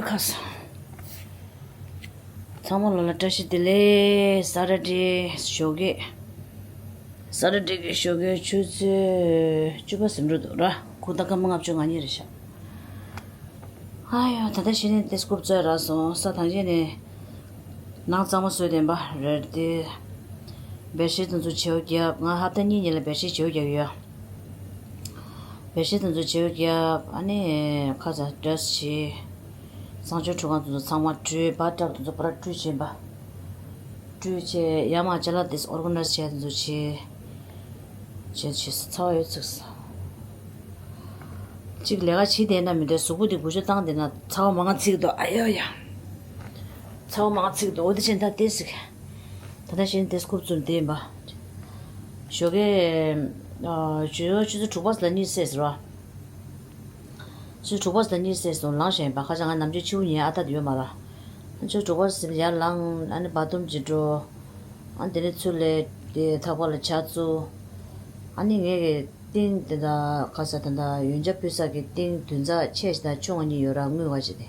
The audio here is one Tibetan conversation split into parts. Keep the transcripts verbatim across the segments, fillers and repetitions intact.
ཁ་སང་། ཚང་མ་ལོ་ལ་བཀྲ་ཤིས་བདེ་ལེགས། ས་ཊར་ཌེ་ཞོགས་ཀས། ས་ཊར་ཌེ་གི་ཞོགས་ཀས་ཆུ་ཚོད་བཅུ་པ་ཟིན་འགྲོ་འདུག་ར། ཁུ་ད་སྐར་མ་ལྔ་བཅུ་ང་གཉིས་རེད་ཤག་ཨ་ཡོ། ད་ལྟ་གཞི་ནས་ཏེ་སྐུབ་རྩོད་རག་སོང་། ས་ཐང་གཞི་ནས་ནང་གཙང་མ་བཟོས་བསྡད་པ་རེད་དེ། བེ་ཤི་དེ་ཚོ་བྱེའུ་རྒྱབ། ང་ཧབ་ཏ་གཉིས་ཉིན་ལ་བེ་ཤི་བྱེའུ་རྒྱག་གི་ཡོད། བེ་ཤི་དེ་ཚོ་བྱེའུ་རྒྱབ། ཨ་ནི་ཁ་ཚ་ཌ་རེ་སི་བྱས། གསང་སྤྱོད་ཁྲུས་ཁང་དེ་ཚོ་ཚང་མ་བཀྲུས། བ་ཊབ་དེ་ཚོ་པུ་ར་བཀྲུས་བྱས་པ། བཀྲུས་བྱས་ཡར་མར་ཅ་ལག་དེ་ཨོར་ག་ནའི་ཛི་བྱས་དེ་ཚོ་བྱས། བྱས་བྱས་ཚ་བ་ཡོད་ཚིག་ས། གཅིག་ལས་ཀ་བྱེད་བསྡད་ན་མི་འདོད། གཟུགས་པོ་འདི་འགུལ་སྐྱོད་བཏང་བསྡད་ན་ཚ་བ་མང་ང་ཚིག་འདུག་ཨ་ཡོ་ཡ། ཚ་བ་མང་ང་ཚིག་འདུག་འོ་དེ་ཕྱིན་ད་ལྟ་ཟིག་ད་ལྟ་གཞི་ནས་ཏེ་སྐུབ་རྩོད་བསྡད་ཡིན་པ། ཞོགས་ཀས་ཨ་ཆུ་ཚོད་དྲུག་པ་ཙམ་ལ་གཉིད་སད་ཟེར་བ། ཆུ་ཚོད་དྲུག་པ་ཙམ་ལ་གཉིད་སད་སོང་། ལངས་བཞག་ཡིན་པ། ཁ་ཆ་ང་ནམ་རྒྱུན་ཕྱི་པོ་ཉལ་ཨ་ཐག་ཡོད་མ་ར། ཆུ་ཚོད་དྲུག་པ་ཙམ་ཡར་ལངས། ཨ་ནི་བཱ་ཐི་རུམ་ཅིག་འགྲོ། ཨ་ནི་དེ་ནས་ཚུར་སླེབས་ཏེ་ཐག་པ་ལ་ཇ་བཙུགས། ཨ་ནི་ངས་ཀྱི་ཏིང་དེ་འདྲ་ཁ་ས་དེ་འདྲ་ཡོན་ཆབ་ཕུལ་ས་གི་ཏིང་དོན་རྩ་ཆེ་ཞིག་དང་ཆུང་བ་གཉིས་ཡོད་ར། དངུལ་བ་ཞིག་དེ།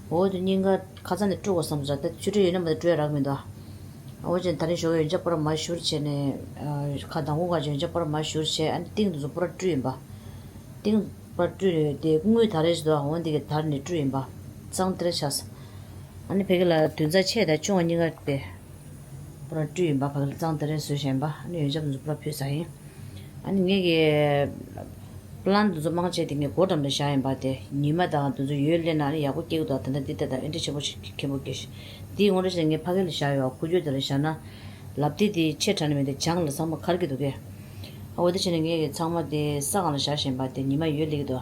འོ་དེ་གཉིས་ཀ་ཁ་ཚ་ནས་བཀྲུ་དགོས་བསམ་སོང་། ད་ཆུ་ཚོད་ཡོད་ན་མ་གཏོགས་བཀྲུ་ཡ་རག་མི་འདུག་འོ་ཅན་ད་རིང་ཞོགས་ཡོན་ཆབ་པུ་ར་མར་བཞུར་བྱས་ནས་ཁ་མདང་དགོང་ཁ་ཡོན་ཆབ་པུ་ར་མར་བཞུར་བྱས། ཨ་ནི་ཏིང་དེ་ཚོ་པུ་ར་བཀྲུས་ཡིན་པ། ཏིང་པུ་ར་བཀྲུས་དེ་དངུལ་དར་རེ་ཞིག་འདུག་འོ་འདི་གི་དར་ནས་བཀྲུས་ཡིན་པ། གཙང་དེ་རེ་ཆགས་སོང་། ཨ་ནི་ཕ་གི་ལ་དོན་རྩ་ཆེ་དང་ཆུང་བ་གཉིས་ཀ་དེ་པུ་ར་བཀྲུས་ཡིན་པ། ཕ་གི་ལ་གཙང་དེ་རེ་བཟོས་བཞག་ཡིན་པ། ཨ་ནི་ཡོན་ཆབ་དེ་ཚོ་པུ་ར་ཕུལ་ཚར་ཡིན། ཨ་ནི་ངེད་ཀྱི་པི་ལན་དེ་ཚོ་མང་ཆེ་དེ་ངས་སྒོ་འགྲམ་ལ་བཞག་ཡིན་པ། དེ་ཉི་མ་དང་དེ་ཚོ་ཡོལ་སླེབས་ན་ཨ་ནི་ཡག་པོ་སྐྱེ་གི་འདུག་ད་ལྟ་འདི་ལྟ་ད་ཨེ་འདྲ་ཆེན་པོ་ཞིག་མཁན་པོ་སྐྱེ་ཞིག་འདིའི་ངོ་འདྲ་བྱས་ན་ངས་ཕ་གི་ལ་བཞག་ཡོད། ཁུ་ཁྱོད་དེ་ལ་བཞག་ན་ལབ་དེ་དེ་ཆེ་དྲགས་ནི་མེད། དེ་བྱང་ལ་ཚང་མ་འཁར་གི་འདུག་གས། ཨ་འོ་དེ་བྱས་ན་ངས་ཀྱི་ཚང་མ་དེ་ས་སྒང་ལ་བཞག་བཞིན་པ། དེ་ཉི་མ་ཡོལ་སླེབས་ཀྱི་འདུག་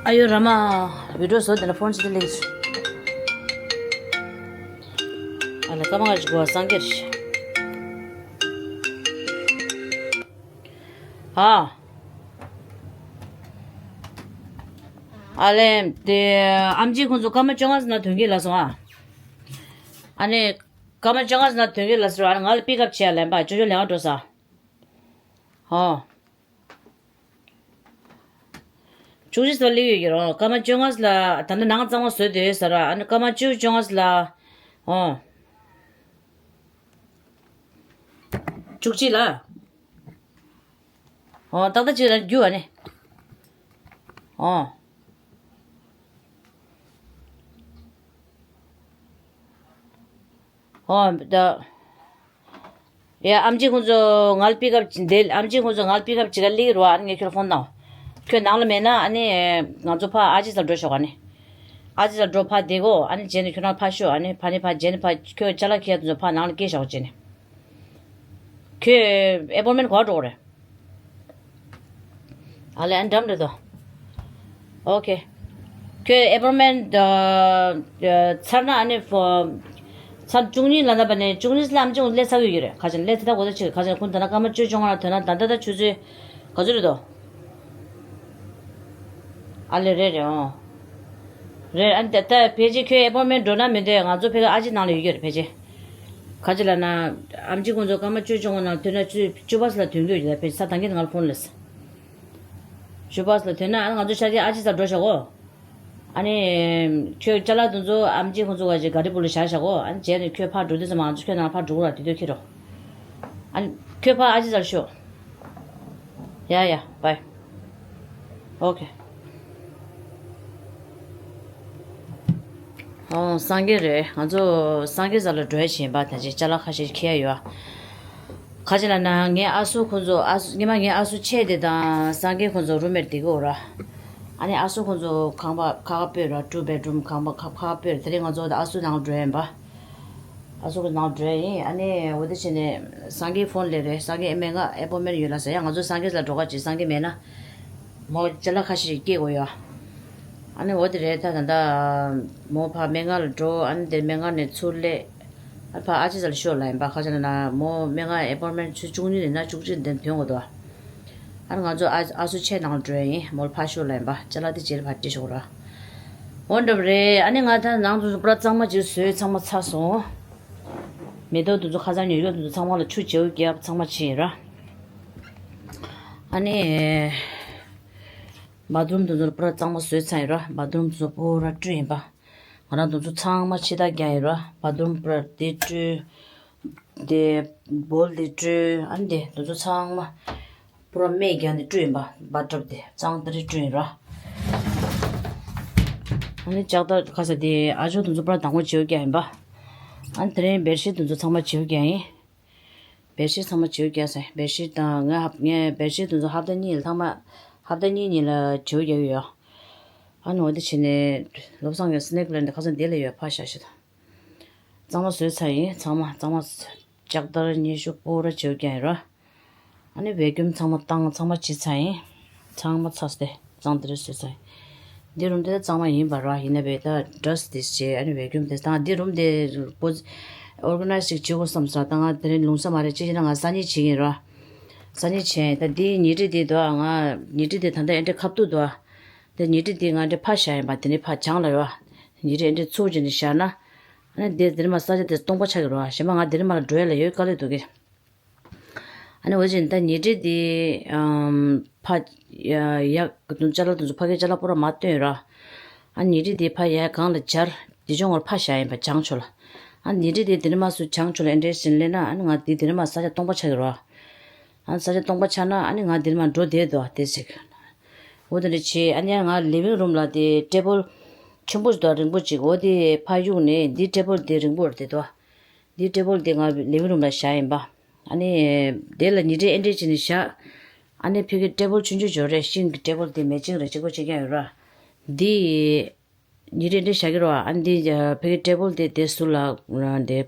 ཨ་ཡོ་ར་མ། བི་ཌིའོ་བཟོ་དེ་ལ་ཕོན་ཅི་དེ་ལེགས། ཨ་ལ་ཀ་མ་ག་ཅི་གོ་སངས་རྒྱས། ཨ། ཨ་ལེ། དེ་ཨམ་ཆི་ཁོང་ཚོ་སྐར་མ་བཅོ་ལྔ་ཙམ་ན་ཐོན་གྱི་ལབ་སོང་ཨ། ཨ་ནི་སྐར་མ་བཅོ་ལྔ་ཙམ་ན་ཐོན་གྱི་ལབ་སོང་། ཨ་ནི་ང་ལ་པིག་ཨབ་བྱེད་ཡ་ལན་པ་ཅོ་ཅོ་ལེན་བ་འགྲོ་ས། ཨོ། བཅུ་གཅིག་ཙམ་སླེབས་ཡོད་ཀྱི་རོ། སྐར་མ་བཅོ་ལྔ་ལ་ད་ནི་ནང་གཙང་མ་བཟོས་བསྡད་ཡོད་ས་ར། ཨ་ནི་སྐར་མ་བཅུ་བཅོ་ལྔ་ལ། ཨོ། བཅུ་གཅིག་ལ། ཨོ། ཏག་ཏག་ཅིག་ལ་རྒྱུ་བ་ནི། ཨོ། ཨོ། ད། ཡ། ཨམ་ཆི་ཁོང་ཚོ་ང་ལ་པིག་ཨབ་བྱེད། ཨམ་ཆི་ཁོང་ཚོ་ང་ལ་པིག་ཨབ་བྱེད་ག་སླེབས་རོ། ཨ་ནི་ངས་ཁྱོད་ལ་ཕོན་བཏང་། ཁྱོད་ནང་ལ་མེད་ན་ཨ་ནི་ང་ཚོ་ཕར་ཨ་ཅེ་ས་ལ་འགྲོ་ཤོག་ཨ་ནི། ཨ་ཅེ་ས་ལ་འགྲོ་ཕར་བསྡད་གོ། ཨ་ནི་རྗེས་ནས་ཁྱོད་རང་ཕར་ཤོག་ཨ་ནི་ཕ་ནི་ཕར་རྗེས་ནས་ཕར་ཁྱོད་ཅ་ལག་ཁྱེར་དེ་ཚོ་ཕར་ནང་ལ་སྐྱེལ་ཤོག་རྗེས་ནས། ཁྱོད་ཨེ་པོན་མེན་ག་པར་འགྲོ་དགོས་རེད། ཨ་ལེ། ཨ་འགྲམ་རེད་དོ། ཨོ་ཁེ། ཁྱོད་ཨེ་པོན་མེན་ཚར་ན་ཨ་ནི་ཕོ། མཚམས་བཅུ་གཉིས་ལ་ད་པ་ནས་བཅུ་གཉིས་ལ་ཨམ་ཆི་ཁོང་སླེབས་ཚར་གི་ཡོད་རེད། ཁ་ཆེན་སླེབས་ཚར་གོ་ད་ཆེ། ཁ་ཆེན་ཁོང་ད་ན་སྐར་མ་བཅུ་བཅོ་ལྔ་ལ་ཐོན་ན་ད་ད་ད་ཆུ་ཚོད་ག་ཚོད་རེད་དོ། ཨ་ལེ། རེད་རེད། ཨོ། རེད། ཨ་ནི་ད་ད་ཕལ་ཆེར་ཁྱོད་ཨེ་པོན་མེན་འགྲོ་ན་མི་འདོད། ང་ཚོ་ཕལ་ཆེར་ཨ་ཅེ་ནང་ལ་ཡོད་ཀྱི་རེད་ཕལ་ཆེར། ག་ཅི་ལབ་ན། ཨམ་ཆི་ཁོང་ཚོ་སྐར་མ་བཅུ་བཅོ་ལྔ་ནང་ཐོན་ན་ཆུ་ཚོད་བཅུ་པ་ཙམ་ལ་ཐོན་གྱི་ཡོད་ཀྱི་རེད་ཕལ་ཆེར། ས་དང་གིན་ང་ལ་ཕོན་སླེབས། བཅུ་པ་ཙམ་ལ་ཐོན་ན་ཨ་ནི་ང་ཚོ་ཤར་རྒྱག་ཨ་ཅེ་ས་ལ་འགྲོ་བཞག་གོ། ཨ་ནི། ཁྱོད་ཅ་ལག་དེ་ཚོ་ཨམ་ཆི་ཁོང་ཚོ་ག་ཅིག་ག་རི་པུ་ལ་བཞག་བཞག་གོ། ཨ་ནི་རྗེས་ནས་ཁྱོད་ཕར་འགྲོ་དུས་ཙམ་པ་ང་ཚོ་ཁྱོད་ནང་ཕར་འགྲོ་གི་ར། དེ་དུས་ཁྱེར་རོགས། ཨ་ནི་ཁྱོད་ཕར་ཨ་ཅེ་ས་ལ་ཤོག་ཡ་ཡ། བའི། ཨོ་ཁེ། ཨོ་སངས་རྒྱས་རེད། ང་ཚོ་སངས་རྒྱས་ས་ལ་འགྲོ་ཡ་བྱེད་པ་ད་ཅི་ཅ་ལག་ཁ་ཤས་འཁྱེར་ཡ་ཡོད། ག་ཅི་ལབ་ན་ངའི་ཨ་སུ་ཁོང་ཚོ། ཨ་སུ་སྔོན་མ་ངའི་ཨ་སུ་ཆེ་དེ་དང་སངས་རྒྱས་ཁོང་ཚོ་རུམ་མེཊ་བསྡད་ཀྱི་ཡོད་ར། ཨ་ནི་ཨ་སུ་ཁོང་ཚོ་ཁང་པ་ཁག་ཁག་སྤོས་ར། ཊུ་བེད་རུམ་ཁང་པ་ཁག་ཁག་སྤོས་ར། དེ་རིང་ང་ཚོ་ཨ་སུ་ནང་འགྲོ་ཡིན་པ། ཨ་སུ་ཁོང་ནང་འགྲོ་ཡིན། ཨ་ནི་འོ་དེ་བྱས་ནས་སངས་རྒྱས་ཕོན་སླེབས་རེད། སངས་རྒྱས་ཨེ་མེ་ང་ཨེ་པོན་མེན་ཡོད་ལ་ཟེར་ཡ། ང་ཚོ་སངས་རྒྱས་ས་ལ་འགྲོ་ག་ཅིག་སངས་རྒྱས་མེད་ན། མོ་ཅ་ལག་ཁ་ཤས་ཤིག་སྐྱེལ་དགོས་ཡོད། ཨ་ནི་འོ་དེ་རེད། ད་ད་ད་མོ་ཕར་སྨན་ཁང་ལ་འགྲོ། ཨ་ནི་དེ་སྨན་ཁང་ནས་ཚུར་སླེབས། ཨ་ཕར་ཨ་ཅེ་ས་ལ་ཤོག་ལབ་ཡིན་པ། ག་ཅི་ལབ་ན་མོ་སྨན་ཁང་ཨེ་པོན་མེན་ཆུ་ཚོད་བཅུ་གཉིས་ནས་ན་བཅུ་གཅིག་དེ་ཐོན་དགོས་འདུག་ཨ་ནི་ང་ཚོ་ཨ་ཨ་སུ་ཆེ་ནང་ལ་འགྲོ་ཡ་ཡིན། མོ་ལ་ཕར་ཤོག་ལབ་ཡིན་པ། ཅ་ལག་དེ་རྗེས་ལ་ཕར་སྐྱེལ་ཤོག་ར། འོ་འདྲ་པོ་རེད། ཨ་ནི་ང་ད་ནང་དུ་པུ་ར་གཙང་མ་ཅིག་བཟོས། ཚང་མ་ཚར་སོང་། མེ་ཏོག་དེ་ཚོ་ཁ་སང་ཉོས་ཡོད་དེ་ཚོ་ཚང་མ་ལ་ཆུ་བྱེའུ་བརྒྱབ། ཚང་མ་ཕྱིན་ཡིན་ར། ཨ་ནི། བ་ཐི་རུམ་དེ་ཚོ་པུ་ར་གཙང་མ་བཟོས་ཚར་ཡིན་ར། བ་ཐི་རུམ་དེ་ཚོ་པུ་ར་བཀྲུས་ཡིན་པ། ང་རང་དེ་ཚོ་ཚང་མ་ཕྱི་ཐག་རྒྱག་ཡིན་ར། བ་ཐི་རུམ་པུ་ར་དེ་བཀྲུས། དེ་བོལ་དེ་བཀྲུས། ཨ་ནི་དེ་དེ་ཚོ་ཚང་མ་པུ་ར་སྨན་རྒྱག་ནས་བཀྲུས་ཡིན་པ། བ་ཐི་རུམ་དེ་གཙང་དེ་རེ་བཀྲུས་ཡིན་ར། ཨ་ནི་ལྕགས་ཐག་ཁ་ས་དེ་ཨ་ཇོ་དེ་ཚོ་པུ་ར་དང་པོ་བྱེའུ་རྒྱག་ཡིན་པ། ཨ་ནི་དེ་རིང་བེར་ཤིད་དེ་ཚོ་ཚང་མ་བྱེའུ་རྒྱག་ཡིན། བེར་ཤིད་ཚང་མ་བྱེའུ་རྒྱག་ཟེར། བེར་ཤིད་དང་ངས་ཧབ་ངས་བེར་ཤིད་དེ་ཚོ་ཧབ་ཏ་གཉིས་ལ་ཐང་མ་ཧབ་ཏ་གཉིས་གཉིས་ལ་བྱེའུ་རྒྱག་གི་ཡོད། ཨ་ནི་འོ་དེ་བྱས་ནས་བློ་བཟང་གི་སི་ནེག་པི་ལན་དེ་ཁ་སང་དེ་ལ་ཡོད་ཕར་བཞག་ཤི་དང་། གཙང་མ་བཟོས་ཚར་ཡིན། ཚང་མ་གཙང་མ་ལྕགས་ཐག་སྙེ་ཤུ་པུ་ར་བྱེའུ་རྒྱག་ཡིན་ར། ཨ་ནི་བེ་ཀྱུམ་ཚང་མ་བཏང་ཚང་མ་བྱས་ཚར་ཡིན། ཚང་མ་ཚར་ཏེ་གཙང་དེ་རེ་བཟོས་ཚར་ཡིན། འདི་རུམ་དེ་གཙང་མ་ཡིན་པ་ར། ཡིན་ན་བས་ད་ཌ་སི་ཊི་དེ་བྱས། ཨ་ནི་བེ་ཀྱུམ་དེ་དང་འདི་རུམ་དེ་པོ་ཨོར་ག་ནའི་ཛི་ཅིག་བྱེད་དགོས་བསམ་ས། ད་ང་དེ་རིང་ལུང་ས་མ་རེད། ཅི་བྱས་ན་ང་སང་ཉིན་བྱེད་ཀྱིན་ར། སང་ཉིན་བྱས་ཡིན། ད་འདི་ཉལ་ཁྲི་དེ་དོ། ང་ཉལ་ཁྲི་དེ་ད་ལྟ་ཨེ་འདྲ་ཁ་ཐུག་དོ། དེ་ཉལ་ཁྲི་དེ་ང་འདྲ་ཕར་བཞག་ཡིན་པ། དེ་ནས་ཕར་བྱང་ལ་ཡོད། ཉལ་ཁྲི་ཨེ་འདྲ་ཚུར་བྱས་ནས་བཞག་ན། ཨ་ནི་དེ་དེ་ནས་མ་ས་ཆ་དེ་སྟོང་པ་ཆགས་ཀྱི་རེད་བ། གཞན་པ་ང་དེ་ནས་མ་ལ་འགྲོ་ཡ་ལ་ཡོད་དཀའ་ལས་འདུག་གི། ཨ་ནི་འོ་ཅིན་ད་ཉལ་ཁྲི་དེ་ཨམ་ཕ་ཡ་ཡ་དུང་ཅ་ལག་དུང་ཚོ་ཕ་གི་ཅ་ལག་པོ་ར་མ་བཏོན་ར། ཨ་ཉལ་ཁྲི་དེ་ཕ་ཡ་གང་ལ་སྦྱར། དེ་ཅུང་ངོར་ཕ་བཞག་ཡིན་པ་བྱང་ཕྱོགས་ལ། ཨ་ཉལ་ཁྲི་དེ་དེ་ནས་མ་སུ་བྱང་ཕྱོགས་ལ་ཨེ་འདྲས་ཟིན་ལེ་ན། ཨ་ནི་ང་དེ་དེ་ནས་མ་ས་ཆ་སྟོང་པ་ཆགས་ཀྱི་ར། ཨ་ས་ཆ་སྟོང་པ་ཆགས་ན་ཨ་ནི་ང་དེ་ནས་མ་འགྲོ་བསྡད་དོ་དེ་ཟིག། འོ་དེ་འདྲ་བྱས། ཨ་ནི་ང་ལི་ཝིང་རུམ་ལ་དེ་ཊེ་བལ་ཆེན་པོ་ཞིག་དང་རིང་པོ་ཅིག་འོ་དེ་ཕ་གཡུག་ནས་འདི་ཊེ་བལ་དེ་རིང་པོ་རེད་དོ། འདི་ཊེ་བལ་དེ་ང་ལི་ཝིང་རུམ་ལ་བཞག་ཡིན་པ། ཨ་ནི་དེ་ལ་ཉལ་ཁྲི་ཨེ་འདྲས་བྱས་ནས་བཞག། ཨ་ནི་ཕ་གི་ཊེ་བལ་ཆུང་ཆུང་འབྱོར་རེད། ཤིང་གི་ཊེ་བལ་དེ་མེ་ཆིང་རེད། གཅིག་པོ་གཅིག་རྐྱང་ཡོད་ར། འདི་ཉལ་ཁྲི་ཨེ་འདྲས་བཞག་གི་ར། ཨ་ནི་འདི་ཕ་གི་ཊེ་བལ་དེ་དེ་ཟུར་ལ་དེ།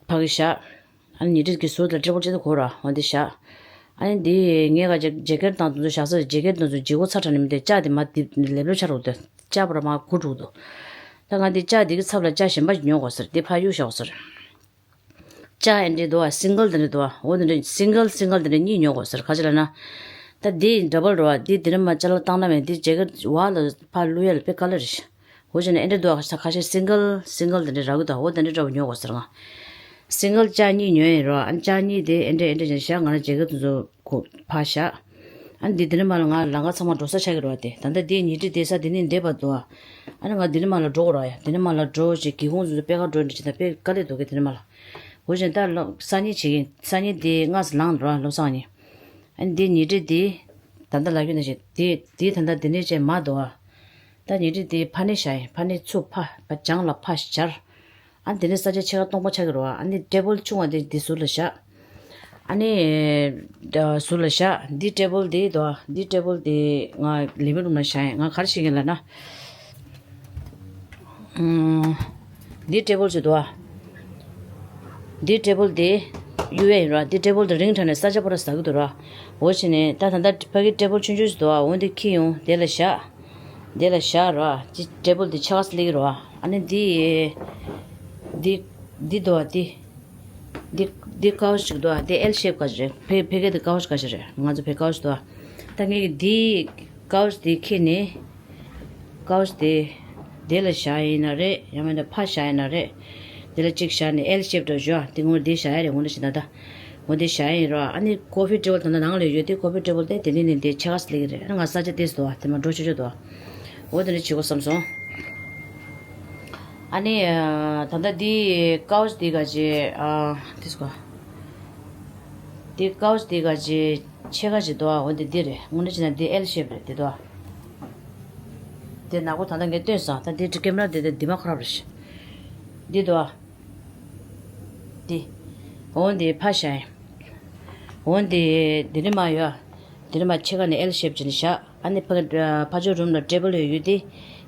ཕ་གི་བཞག། ཨ་ནི་ཉལ་ཁྲི་གི་ཟུར་དང་ཊེ་བལ་ཅན་དུ་གོ་ར། འོ་འདི་བཞག། ཨ་ནི་འདི་ངས་ག་ཇེ་ཇེ་ཀེཊ་དང་དུ་བཞག་ས་ཇེ་ཀེཊ་དུ་ཚོ་ཇེ་གོ་ཚ་དྲ་ནི་མི་འདུག་ལྕགས་དེ་མ་དེ་ལེབ་ལེབ་ཆ་རུག་འདུག་ལྕགས་པོ་ར་མ་གོ་དྲུག་འདུག་ད་ང་འདི་ལྕགས་འདི་གི་ཚབ་ལ་ལྕགས་གཞན་པ་ཉོ་དགོས་ཟེར། འདི་ཕ་གཡུག་བཞག་ཟེར། ལྕགས་ཨེ་འདྲས་འདུག་ཨ། སིང་གལ་དེ་འདྲས་འདུག་ཨ། འོ་དེ་འདྲས་སིང་གལ་སིང་གལ་དེ་འདྲས་གཉིས་ཉོ་དགོས་ཟེར། ག་ཅི་ལ་ན། ད་འདི་ཌ་བལ་རེད་བ། འདི་དེ་འདྲས་མ་ཅ་ལག་བཏང་ན་མེད། འདི་ཇེ་ཀེཊ་བ་ལ་ཕ་བླུག་ཡ་ལ་དཔེ་དཀའ་ལས་རེད། འོ་བྱས་ནས་ཨེ་འདྲས་འདུག་ཨ། ཁ་ཤས་སིང་གལ་སིང་གལ་དེ་འདྲས་རག་གི་འདུག་འོ་དེ་འདྲས་འདྲ་བོ་ཉོ་དགོས་ཟེར་ང་། སིང་གལ་ལྕགས་གཉིས་ཉོས་ཡིན་རོ། ཨ་ནི་ལྕགས་གཉིས་དེ་ཨེ་འདྲས་ཨེ་འདྲས་བྱས་བཞག་ང་རང་ཇེ་ཀེཊ་དེ་ཚོ་གོ་ཕར་བཞག་ཨ་ནི་འདི་དེ་ནས་མ་ལ་ང་ལམ་ཁ་ཚང་མ་འགྲོ་ས་ཆགས་ཀྱི་རོ། དེ་ད་ལྟ་འདི་ཉལ་ཁྲི་བསྡད་ས་དེ་ནས་འདས་པ་འདུག་ཨ། ཨ་ནི་ང་དེ་ནས་མ་ལ་འགྲོ་དགོས་ར་ཡ། དེ་ནས་མ་ལ་འགྲོ་ཅིག་སྒེའུ་ཁུང་ཚོ་པད་ཁ་འགྲོ་འདྲ་ཅིག་ད་དཔེ་དཀའ་ལས་འདུག་གི། དེ་ནས་མ་ལ་འོ་བྱས་ད་ལོ་སང་ཉིན་བྱེད་ཀྱི་ཡིན། སང་ཉིན་དེ་སྔ་སེ་ལངས་འགྲོ་ར་ལོ་སང་ཉིན། ཨ་ནི་འདི་ཉལ་ཁྲི་དེ་ད་ལྟ་ལ་རྒྱུ་ན་ཞིག་དེ་དེ་ད་ལྟ་དེ་ནས་བྱས་མ་འདུག་ཨ། ད་ཉལ་ཁྲི་དེ་ཕ་ནས་བཞག་ཡིན། ཕ་ནས་ཚུར་ཕ་ཕ་བྱང་ལ་ཕ་སྦྱར། ཨ་ནི་དེ་ནས་ས་ཆ་ཕྱེད་ཀ་སྟོང་པ་ཆགས་ཀྱི་རེད་བ། ཨ་ནི་ཊེ་བལ་ཆུང་བ་དེ་འདི་ཟུར་ལ་བཞག་ཨ་ནི་ཟུར་ལ་བཞག་འདི་ཊེ་བལ་དེ་དོ། འདི་ཊེ་བལ་དེ་ང་ལི་ཝིང་རུམ་ལ་བཞག་ཡིན། ང་ག་རེ་བྱེད་ཀྱི་ལབ་ན། ཨུམ། འདི་ཊེ་བལ་ཟེར་དོ། འདི་ཊེ་བལ་དེ་གཡུག་ཡ་ཡིན་ར། འདི་ཊེ་བལ་དེ་རིང་དྲགས་ནས་ས་ཆ་པོ་ར་ཟ་གི་འདུག་ར། འོ་བྱས་ནས་ད་ད་ལྟ་ཕ་གི་ཊེ་བལ་ཆུང་ཆུང་ཟེར་དོ། འོ་འདི་འཁྱེར་ཡོང་དེ་ལ་བཞག་དེ་ལ་བཞག་ར། ཅི་ཊེ་བལ་དེ་ཕྱེད་ཀ་ཙམ་སླེབས་ཀྱི་ར། ཨ་ནི་འདི་འདི་འདི་དོ་འདི། འདི་འདི་ཀའུ་ཆི་ཞིག་འདུག་ཨ། འདི་ཨེལ་ཤེབ་ག་ཞིག་རེད། ཕ་ཕ་གི་འདི་ཀའུ་ཆི་ག་ཞིག་རེད། ང་ཚོ་ཕ་གི་ཀའུ་ཆི་འདུག་ཨ། ད་ངས་ཀྱི་འདི་ཀའུ་ཆི་འདི་འཁྱེར་ནས་ཀའུ་ཆི་འདི་འདི་ལ་བཞག་ཡིན་ན་རེད། ཡང་མིན་ན་ཕར་བཞག་ཡིན་ན་རེད། འདི་ལ་གཅིག་བཞག་ནས་ཨེལ་ཤེབ་འདྲ་བཞག་འདི་ངོ་འདི་བཞག་ཡ་རེད། ངོ་འདྲ་ཞིག་ད་ད་ངོ་འདི་བཞག་ཡིན་རོ། ཨ་ནི་ཀོ་ཕི་ཊེ་བལ་ད་ད་ནང་ལ་ཡོད་དེ། ཀོ་ཕི་ཊེ་བལ་དེ་དེ་ནས་ནས་འདི་ཕྱེད་ཀ་ཙམ་སླེབས་ཀྱི་རེད། ཨ་ནི་ང་ས་ཆ་དེ་ཟེར་དོ་ཨ། དེ་མ་འགྲོ་ཆོག་ཆོག་འདུག་ཨ། འོ་དེ་འདྲ་བྱེད་དགོས་བསམ་སོང་། ཨ་ནི་ད་ལྟ་འདི་ཀའུ་ཆི་འདི་ག་ཅི། ཨ་དེ་སྐོ། འདི་ཀའུ་ཆི་འདི་ག་ཅི་ཕྱེད་ཀ་ཅིག་འདུག་ཨ། འོ་འདི་འདི་རེད། དངོས་གནས་བྱས་ན་འདི་ཨེལ་ཤེབ་རེད། འདི་འདུག་ཨ། འདི་ནག་པོ་ད་ལྟ་ངས་སྟོན་སོང་། ད་འདི་ཀེམ་ར་འདི་འདི་འདི་མ་ཁོ་ར་རེད། འདི་འདུག་ཨ། འདི། འོ་འདི་ཕར་བཞག་ཡིན། འོ་འདི་འདི་ནས་མར་ཡོད། འདི་ནས་མར་ཕྱེད་ཀ་ནས་ཨེལ་ཤེབ་བྱས་ནས་བཞག་ཨ་ནི་ཕ་ཕ་ཕྱོགས་རུམ་ལ་ཊེ་བལ་ཡོད་ཡོད་དེ།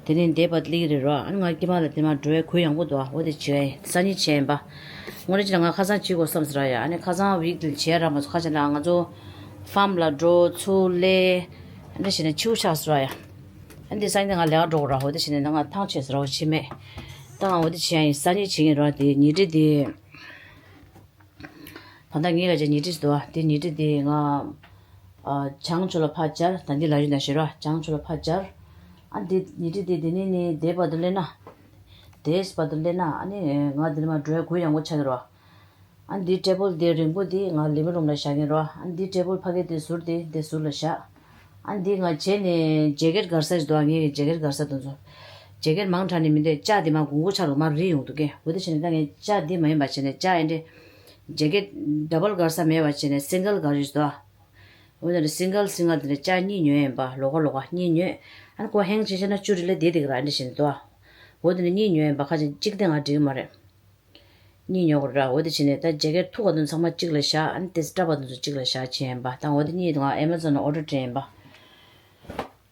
དེ་ནས་འདས་པ་སླེབས་ཀྱི་རེད་རོ། ཨ་ནི་ང་སྐྱེས་མ་ལ་དེ་མ་འགྲོ་བའི་གུ་ཡངས་པོ་འདུག་ཨ། འོ་དེ་བྱས་སང་ཉིན་བྱས་ཡིན་པ། དངོས་གནས་བྱས་ན་ང་ཁ་སང་བྱེད་དགོས་བསམ་ཟེར་ཡ། ཨ་ནི་ཁ་སང་ཝིག་དེ་བྱས་ར་མ་སོང་། ཁ་ཆེ་ན་ང་ཚོ་ཕཱམ་ལ་འགྲོ་ཚུར་སླེབས། ཨ་ནི་བྱས་ནས་ཕྱི་པོ་ཆགས་ཟེར་ཡ། ཨ་ནི་དེ་སང་ཉིན་ང་ལས་ཀ་འགྲོ་དགོས་ར། འོ་དེ་བྱས་ནས་ང་ཐང་ཆད་ཟེར་ར། འོ་ཕྱི་མེད། ད་ང་འོ་དེ་བྱས་ཡིན། སང་ཉིན་བྱེད་ཀྱི་ར། དེ་ཉལ་ཁྲི་དེ། ད་ལྟ་ངས་ག་ཅི་ཉལ་ཁྲི་ཟེར་བ་དེ། ཉལ་ཁྲི་དེ་ང་ཨ་བྱང་ཕྱོགས་ལ་ཕར་སྦྱར། ད་འདི་ལ་ཡོད་ན་ཞེས་ར། བྱང་ཕྱོགས་ལ་ཕར་སྦྱར། ཨ་འདི་ཉལ་ཁྲི་དེ་དེ་ནས་ནི་འདས་པ་དུ་སླེབས་ན། འདས་པ་དུ་སླེབས་ན་ཨ་ནི་ང་འདི་ནས་མར་འགྲོ་ཡ་གུ་ཡངས་པོ་ཆགས་ཀྱི་ར། ཨ་འདི་ཊེ་བལ་དེ་རིང་པོ་དེ་ང་ལི་ཝིང་རུམ་ལ་བཞག་གིན་ར། ཨ་འདི་ཊེ་བལ་ཕ་གི་དེ་ཟུར་དེ་དེ་ཟུར་ལ་བཞག་ཨ་འདི་ང་བྱས་ནས་ཇེ་ཀེཊ་སྒར་ས་ཞིག་འདུག་ཨ་ངའི་ཇེ་ཀེཊ་སྒར་ས་དེ་ཚོ། ཇེ་ཀེཊ་མང་དྲགས་ནས་མི་འདོད་ལྕགས་འདི་མ་དགུང་མགོ་ཆག་ལ་མར་རིལ་ཡོང་འདུག་གས། འོ་དེ་བྱས་ནས་ད་ངས་ལྕགས་འདི་མ་ཡིན་པ་བྱས་ནས་ལྕགས་ཨེ་འདྲས། ཇེ་ཀེཊ་ཌབ་བལ་སྒར་ས་མེད་པ་བྱས་ནས་སིང་གལ་སྒར་ཡོད་འདུག་འོ་དེ་སིང་གལ་སིང་གལ་དེ་ལ་ལྕགས་གཉིས་ཉོས་ཡིན་པ་ལོགས་ཀ་ལོགས་ཀ་གཉིས་ཉོས། ཨ་ནི་ཁོ་ཧེང་བྱས་བྱས་ན་བཅུ་རེ་ལ་བསྡད་བསྡད་ཀྱི་ར་ཨེ་འདྲས་བྱས་ནས་འདུག་འོ་དེ་ནས་གཉིས་ཉོས་ཡིན་པ་ཁ་ཅིག་གཅིག་དེ་ང་འགྲིག་གི་མ་རེད། གཉིས་ཉོ་དགོས་ར། འོ་དེ་བྱས་ནས་ད་ཇེ་ཀེཊ་མཐུག་པ་དེ་ཚང་མ་གཅིག་ལ་བཞག་ཨ་ནི་དེ་སྐྲ་བ་དེ་ཚོ་གཅིག་ལ་བཞག་བྱས་ཡིན་པ། ད་འོ་དེ་གཉིས་ང་ཨེ་མ་ཛོན་ནས་ཨོ་ཌར་སྤྲད་ཡིན་པ།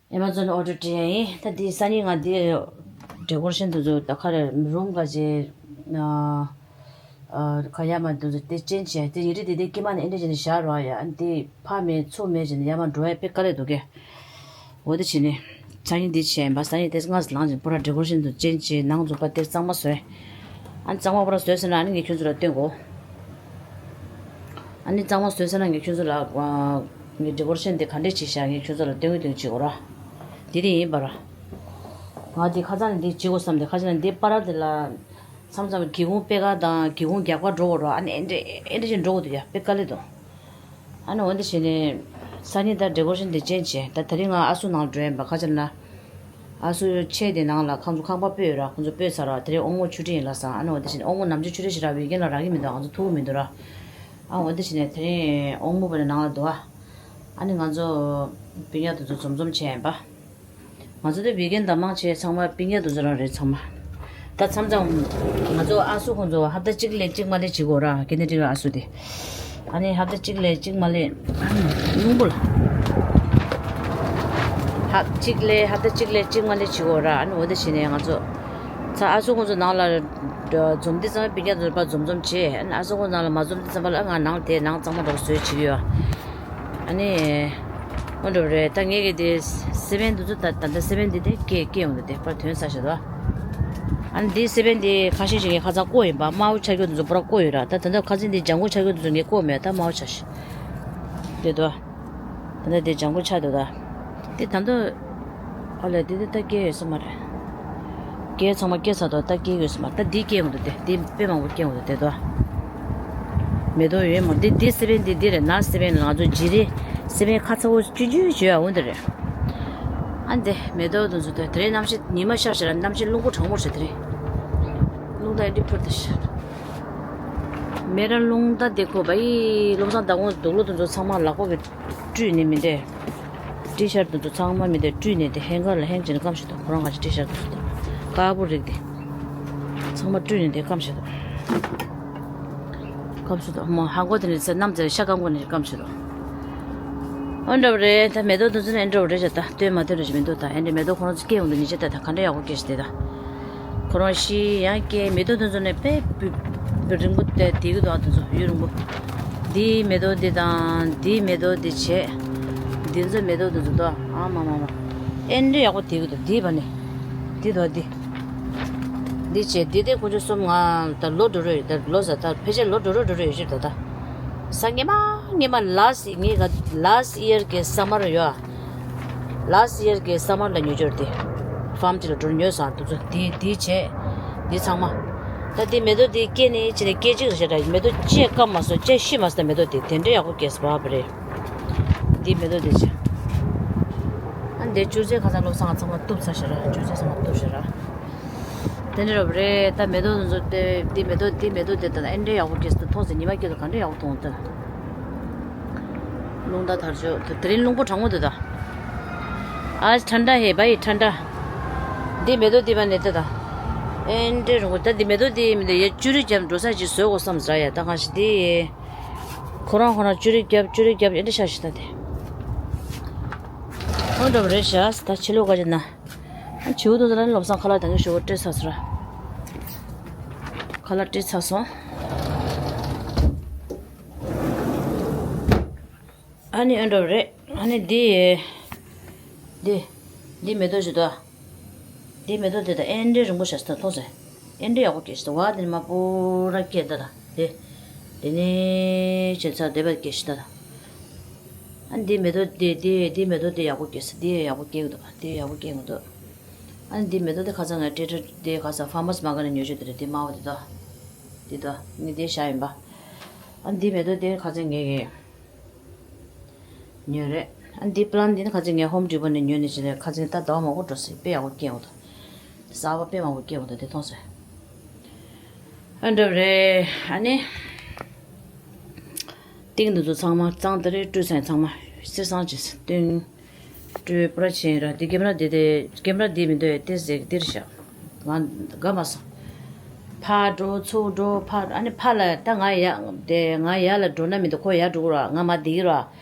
ཨེ་མ་ཛོན་ནས་ཨོ་ཌར་སྤྲད་ཡིན། ད་དེ་སང་ཉིན་ང་དེ་ཌེ་ཀོ་རེ་ཤན་དེ་ཚོ་ད་ག་རེ་རུམ་ག་ཅེ་ཨ་ཨ་ག་ཡ་མ་དེ་ཚོ་དེ་ཅན་བྱས་དེ་ཡི་རི་དེ་དེ་ཀི་མ་ནས་ཨེ་འདྲ་བྱས་ནས་བཞག་རོགས་ཡ། ཨ་ནི་དེ་ཕ་མེད་ཚུ་མེད་བྱས་ནས་ཡ་མ་འགྲོ་ཡ་དཔེ་དཀའ་ལས་འདུག་གས། འོ་དེ་བྱས་ནས་སང་ཉིན་འདི་བྱས་ཡིན་པ། སང་ཉིན་དེ་སྔ་ལངས་ཅིང་པུ་ར་ཌེ་ཀོ་རེ་ཤན་དུ་ཅན་བྱས་ནང་འཛུགས་པ་དེ་གཙང་མ་བཟོས། ཨ་ནི་གཙང་མ་པུ་ར་བཟོས་ཟིན་ན་ཨ་ནི་ངས་ཁྱོད་ཚོ་ལ་སྟོན་དགོས། ཨ་ནི་གཙང་མ་བཟོས་ཟིན་ན་ངས་ཁྱོད་ཚོ་ལ་ཨ་ངའི་ཌེ་ཀོ་རེ་ཤན་དེ་ག་འདྲས་བྱས་ཤག་ངས་ཁྱོད་ཚོ་ལ་སྟོན་གི་སྟོན་གི་བྱེད་དགོས་ར། དེ་དེ་ཡིན་པ་ར། ང་དེ་ཁ་སང་ནས་འདི་བྱེད་དགོས་བསམ་སྟེ་ཁ་སང་ནས་འདི་པ་ར་དེ་ལ་མཚམས་མཚམས་སྒེའུ་ཁུང་པད་ཁ་དང་སྒེའུ་ཁུང་རྒྱབ་ཁ་འགྲོ་དགོས་ར། ཨ་ནི་ཨེ་འདྲས་ཨེ་འདྲས་བྱས་འགྲོ་དགོས་འདུག་ཡ། དཔེ་དཀའ་ལས་འདུག་ཨ་ནི་འོ་འདི་བྱས་ནས་སང་ཉིན་ད་ཌེ་ཀོ་རེ་ཤན་དེ་ཅན་བྱས། ད་དེ་རིང་ང་ཨ་སུ་ནང་ལ་འགྲོ་ཡིན་པ། ག་ཅི་ལབ་ན་ཨ་སུ་ཆེ་དེ་ནང་ལ་ཁང་ཚུ་ཁང་པ་སྤོས་ཡོད་ར། ཁོང་ཚོ་སྤོས་ཚར་ར། དེ་རིང་དབང་མོ་ཆུ་ཁྲིད་ཡིན་ལབ་སོང་། ཨ་ནི་འོ་འདི་བྱས་ནས་དབང་མོ་ནམ་རྒྱུན་ཆུ་ཁྲིད་བྱེད་ར་ཝིག་ཨེན་ལ་རག་གི་མི་འདུག་ང་ཚོ་ཐུག་གི་མི་འདུག་ར། ཨ་འོ་འདི་བྱས་ནས་དེ་རིང་དབང་མོ་བ་ནས་ནང་ལ་འདུག་ཨ། ཨ་ནི་ང་ཚོ་སྤུན་ཀྱག་དེ་ཚོ་འཛོམས་འཛོམས་བྱས་ཡིན་པ། ང་ཚོ་དེ་ཝིག་ཨེན་དང་མང་ཆེ་ཚང་མ་སྤུན་ཀྱག་དེ་ཚོ་རང་རེད་ཚང་མ། ད་མཚམས་མཚམས་ང་ཚོ་ཨ་སུ་ཁོང་ཚོ་ཧབ་ཏ་གཅིག་ལས་གཅིག་མ་ལས་བྱེད་དགོས་ར། ཀེ་ནེ་ཌི་ལ་ཨ་སུ་དེ། ཨ་ནི་ཧབ་ཏ་གཅིག་ལས་གཅིག་མ་ལས་རླུང་བུ་ལ། ཧབ་གཅིག་ལས་ཧབ་ཏ་གཅིག་ལས་གཅིག་མ་ལས་བྱེད་དགོས་ར། ཨ་ནི་འོ་དེ་བྱས་ནས་ང་ཚོ་ཚ་ཨ་སུ་ཁོང་ཚོ་ནང་ལ་འཛོམས་དུས་ཙམ་པ་སྤུན་ཀྱག་དེ་ཚོ་ཕར་འཛོམས་འཛོམས་བྱས། ཨ་ནི་ཨ་སུ་ཁོང་ཚོ་ནང་ལ་མ་འཛོམས་དུས་ཙམ་པ་ལ་ང་ནང་དེ་ནང་གཙང་མ་འདྲ་པོ་བཟོས་བྱེད་ཀྱི་ཡོད། ཨ་ནི། ཨོ་འདྲ་པོ་རེད། ད་ངས་ཀྱི་དེ་སེ་བན་འདི་ཚོ་ད་ད་ལྟ་སེ་བན་འདི་དེ་སྐྱེ་སྐྱེ་ཡོང་དུས་དེ་པར་ཐོན་ཚར་ཤག་ད། ཨ་ནི་འདི་སེ་བན་འདི་ཁ་ཤས་ཤིག་ངས་ཁ་སང་བརྐོས་ཡིན་པ། དམར་པོ་ཆགས་རྒྱུ་འདི་ཚོ་པུ་ར་བརྐོས་ཡོད་ར། ད་ད་ལྟ་ཁ་སང་འདི་ལྗང་གུ་ཆགས་རྒྱུ་འདི་ཚོ་ངས་བརྐོས་མེད། ད་དམར་པོ་ཆགས་ཤག་དེ་དོ། ད་ལྟ་དེ་ལྗང་གུ་ཆགས་འདུག་ད། དེ་ད་ལྟ། ཨ་ལས་དེ་དེ་ད་སྐྱེ་ཡོད་ས་མ་རེད། སྐྱེ་ཚང་མ་སྐྱེ་ཚར་འདུག་ད་སྐྱེ་ཡོད་ས་མ་རེད། ད་འདི་སྐྱེ་འོང་འདུག་དེ་དེ་དཔེ་མང་པོ་སྐྱེ་འོང་འདུག་དེ་དོ། མེ་ཏོག་ཡོད་མོ། འདི་འདི་སེ་བན་འདི་འདི་རེད་ན། སེ་བན་ལ་ང་ཚོ་ཇི་རེ་སེ་བན་ཁ་ཚ་བོ་ཅུ་ཅུ་ཅུ་ཡ་འོ་འདི་རེད། ཨ་འདི་མེ་ཏོག་དེ་ཚོ་དེ་དེ་རིང་གནམ་གཤིས་ཉི་མ་ཤར་ཤར་གནམ་གཤིས་རླུང་པོ་གྲང་མོ་རེད་དེ་རིང་། རླུང་རྟ་ཨེ་འདྲ་འཕུར་ད་ཤག་མེ་ར་རླུང་རྟ་དེ་ཁོ་བ་ཡི་བློ་བཟང་ཟླ་དགོང་དུག་ལོག་དེ་ཚོ་ཚང་མ་ལག་པ་གི་བཀྲུས་ནས་མི་འདྲ། ཊི་ཤར་དེ་ཚོ་ཚང་མ་མི་འདྲ་བཀྲུས་ནས་དེ་ཧེང་གར་ལ་ཧེང་བྱས་ནས་སྐམ་ཞིག་འདུག་ཁོ་རང་ང་ཚོ་ཊི་ཤར་དེ་ཚོ་དང་དཀར་པོ་རིགས་དེ་ཚང་མ་བཀྲུས་ནས་དེ་སྐམ་ཞིག་འདུག་སྐམ་ཞིག་འདུག་མོ་ཧ་གོ་དེ་ནས་ཚེ་གནམ་ཚེ་ཤ་སྐམ་གོ་ནས་སྐམ་ཞིག་འདུག་འོ་འདྲ་པོ་རེད། ད་མེ་ཏོག་དེ་ཚོ་ནི་ཨེ་འདྲ་པོ་རེད་ཤག་ད་སྟོན་མ་སྟོན་རེ་ཞིག་མི་འདུག་ད་ཨེ་འདྲ་མེ་ཏོག་ཁོ་རང་ཚོ་སྐྱེ་འོང་དུས་ཉིན་ཤས་ད་ད་ག་འདྲ་ཡག་པོ་སྐྱེ་ཞིག་དེ་ད། ཁོ་རང་ཤི་ཡང་སྐྱེ་མེ་ཏོག་དེ་ཚོ་ནི་དཔེ་རིང་པོ་དེ་དེ་གི་འདུག་ཨ་དེ་ཚོ་ཡུན་རིང་པོ། འདིའི་མེ་ཏོག་འདི་དང་འདིའི་མེ་ཏོག་འདི་བྱས། འདི་ཚོ་མེ་ཏོག་འདི་ཚོ་འདུག་ཨ་མ་མ་མ། ཨེ་འདྲ་ཡག་པོ་དེ་གི་འདུག་འདི་བ་ནི། འདི་འདུག་འདི། འདི་བྱས་འདི་དེ་དགུ་བཅུ་གསུམ་ང་ད་ལོ་འགྲོ་རོགས་ཡོད་ད་ལོ་ཟ་ད་ཕལ་ཆེར་ལོ་འགྲོ་རོགས་འགྲོ་རོགས་ཡོད་ཅིག་ད་ད། ས་ངེ་མ་ངེ་མ་ལཱ་སི་ངེ་ག་ལཱ་སི་ཡར་གི་སམ་མར་ཡོད་ཨ། ལཱ་སི་ཡར་གི་སམ་མར་ལ་ཉོ་རྒྱུར་དེ། ཕམ་དེ་ལ་འགྲོ་ཉོས་སོང་དུ་ཚོ་དེ་དེ་བྱས། དེ་ཚང་མ། ད་དེ་མེ་ཏོག་དེ་སྐྱེས་ནས་ཕྱིན་ནས་སྐྱེ་གཅིག་རེ་བྱས་ད་མེ་ཏོག་ཅེས་སྐམ་མ་སོང་ཅེས་ཤི་མ་སོང་ད་མེ་ཏོག་དེ་དེ་འདྲ་ཡག་པོ་སྐྱེས་སོང་བ་རེད། དེ་མེ་ཏོག་དེ་བྱས། ཨ་འདི་ཅུ་ཚེ་ཁ་སང་བློ་བཟང་ཚང་མ་གཏུབ་ཚར་ཤག་ར་ཅུ་ཚེ་ཚང་མ་གཏུབ་ཤག་ར། དེ་འདྲ་རབ་རེད་ད་མེ་ཏོག་དེ་ཚོ་དེ་དེ་མེ་ཏོག་དེ་མེ་ཏོག་དེ་ད་ཨེ་འདྲ་ཡག་པོ་སྐྱེས་སོང་ད་མཐོང་ཟེར་ཉི་མ་སྐྱེས་སོང་ག་འདྲ་ཡག་པོ་མཐོང་ད། རླུང་རྟ་དར་ལྕོག་དེ་དེ་རིང་རླུང་པོ་གྲང་མོ་འདུག་ད། ཨ་ཁྲ་འདྲ་ཧེ་བ་ཡི་ཁྲ་འདྲ། འདི་མེ་ཏོག་འདི་བ་ནས་ལྟ་ད། ཨེ་འདྲའི་རུང་བ་ད་འདི་མེ་ཏོག་འདི་མི་འདུག་ཡ་ཅུ་རི་རྒྱབ་འགྲོ་ས་ཅིག་བཟོ་དགོས་བསམ་ཟ་ཡ་ད་གང་ཞིག་འདི། ཁོ་རང་ཁོ་རང་ཅུ་རི་རྒྱབ་ཅུ་རི་རྒྱབ་ཨེ་འདྲ་ཤག་ཞིག་ད་དེ། ཨོ་འདྲ་བ་རེད་ཤག་ད་ཕྱི་ལོགས་ག་ཅིག་ན། ཨ་བྱིའུ་དུ་ཟ་ལ་ནི་བློ་བཟང་ཁ་ལག་དང་གི་ཞོ་སྤྲད་ཚར་སོང་ར། ཁ་ལག་སྤྲད་ཚར་སོང་། ཨ་ནི་ཨ་འདྲ་བ་རེད། ཨ་ནི་འདི། འདི། འདི་མེ་ཏོག་ཞིག་འདུག་འདི་མེ་ཏོག་འདི་དང་ཨེ་འདྲའི་རིང་པོ་ཞིག་ད་མཐོང་ཟེར། ཨེ་འདྲའི་ཡག་པོ་སྐྱེས་ཤིག་ད་བ་འདི་ནི་མ་པོ་ར་སྐྱེས་ད་ད་འདི། འདི་ནི་བྱས་ཚར་འདི་བ་སྐྱེས་ཤིག་ད་ད། ཨ་འདི་མེ་ཏོག་འདི་འདི་འདི་མེ་ཏོག་འདི་ཡག་པོ་སྐྱེས་ཤིག་འདི་ཡག་པོ་སྐྱེ་གི་འདུག་འདི་ཡག་པོ་སྐྱེ་གི་འདུག་ཨ་འདི་མེ་ཏོག་འདི་ཁ་སང་ང་སྤྲད་སྤྲད་འདི་ཁ་སང་ཕར་མ་སི་མ་ག་ནས་ཉོས་བྱས་འདི་རེད་འདི་དམར་པོ་འདི་དོ། འདི་དོ་ངས་འདི་བཞག་ཡིན་པ། ཨ་འདི་མེ་ཏོག་འདི་ཁ་སང་ངས་གི་ཉོས་རེད། ཨ་འདི་པི་ལན་འདི་ནི་ཁ་ཚིག་ངས་ཧོམ་ཌི་པོ་ནས་ཉོས་ནས་བྱས་ནས་ཁ་ཚིག་ད་ཟླ་བ་མང་པོ་འགྲོ་སྲིད། དཔེ་ཡག་པོ་སྐྱེས་འོང་ད། གསར་པ་དཔེ་མང་པོ་སྐྱེས་འོང་ད་དེ་མཐོང་སོང་། ཨ་འདྲ་རེད། ཨ་ནི། ཏིང་འདི་ཚོ་ཚང་མ་གཙང་དེ་རེད། བཀྲུས་ཚང་ཚང་མ་སེར་སང་བྱས་སྟོན། བཀྲུས་པར་ཕྱིན་ར། འདི་ཀེམ་ར་འདི་དེ་ཀེམ་ར་འདི་མི་འདུག་ཡ། ཏེ་ཟེག་འདིར་བཞག་ང་དགའ་མ་སོང་། ཕར་འགྲོ་ཚུར་འགྲོ་ཕར། ཨ་ནི་ཕར་ལ་ད་ང་ཡ་དེ་ང་ཡ་ལ་འགྲོ་ན་མི་འདུག་ཁོ་ཡ་འགྲོ་གི་ར། ང་མ་འདི་གི་ར།